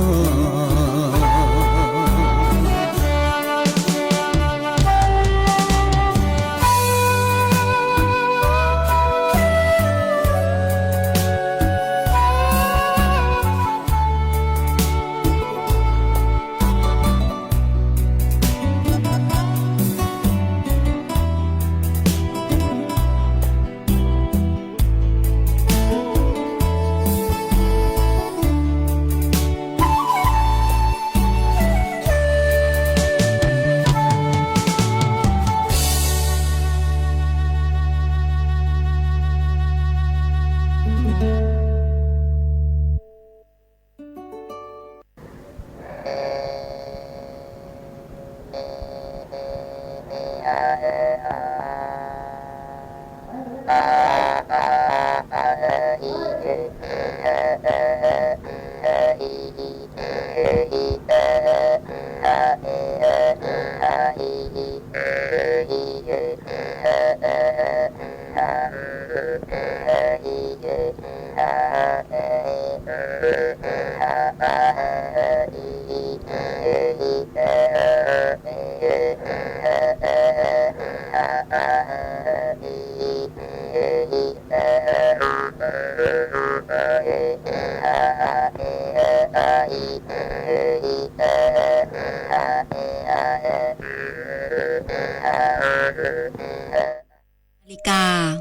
ကၣ်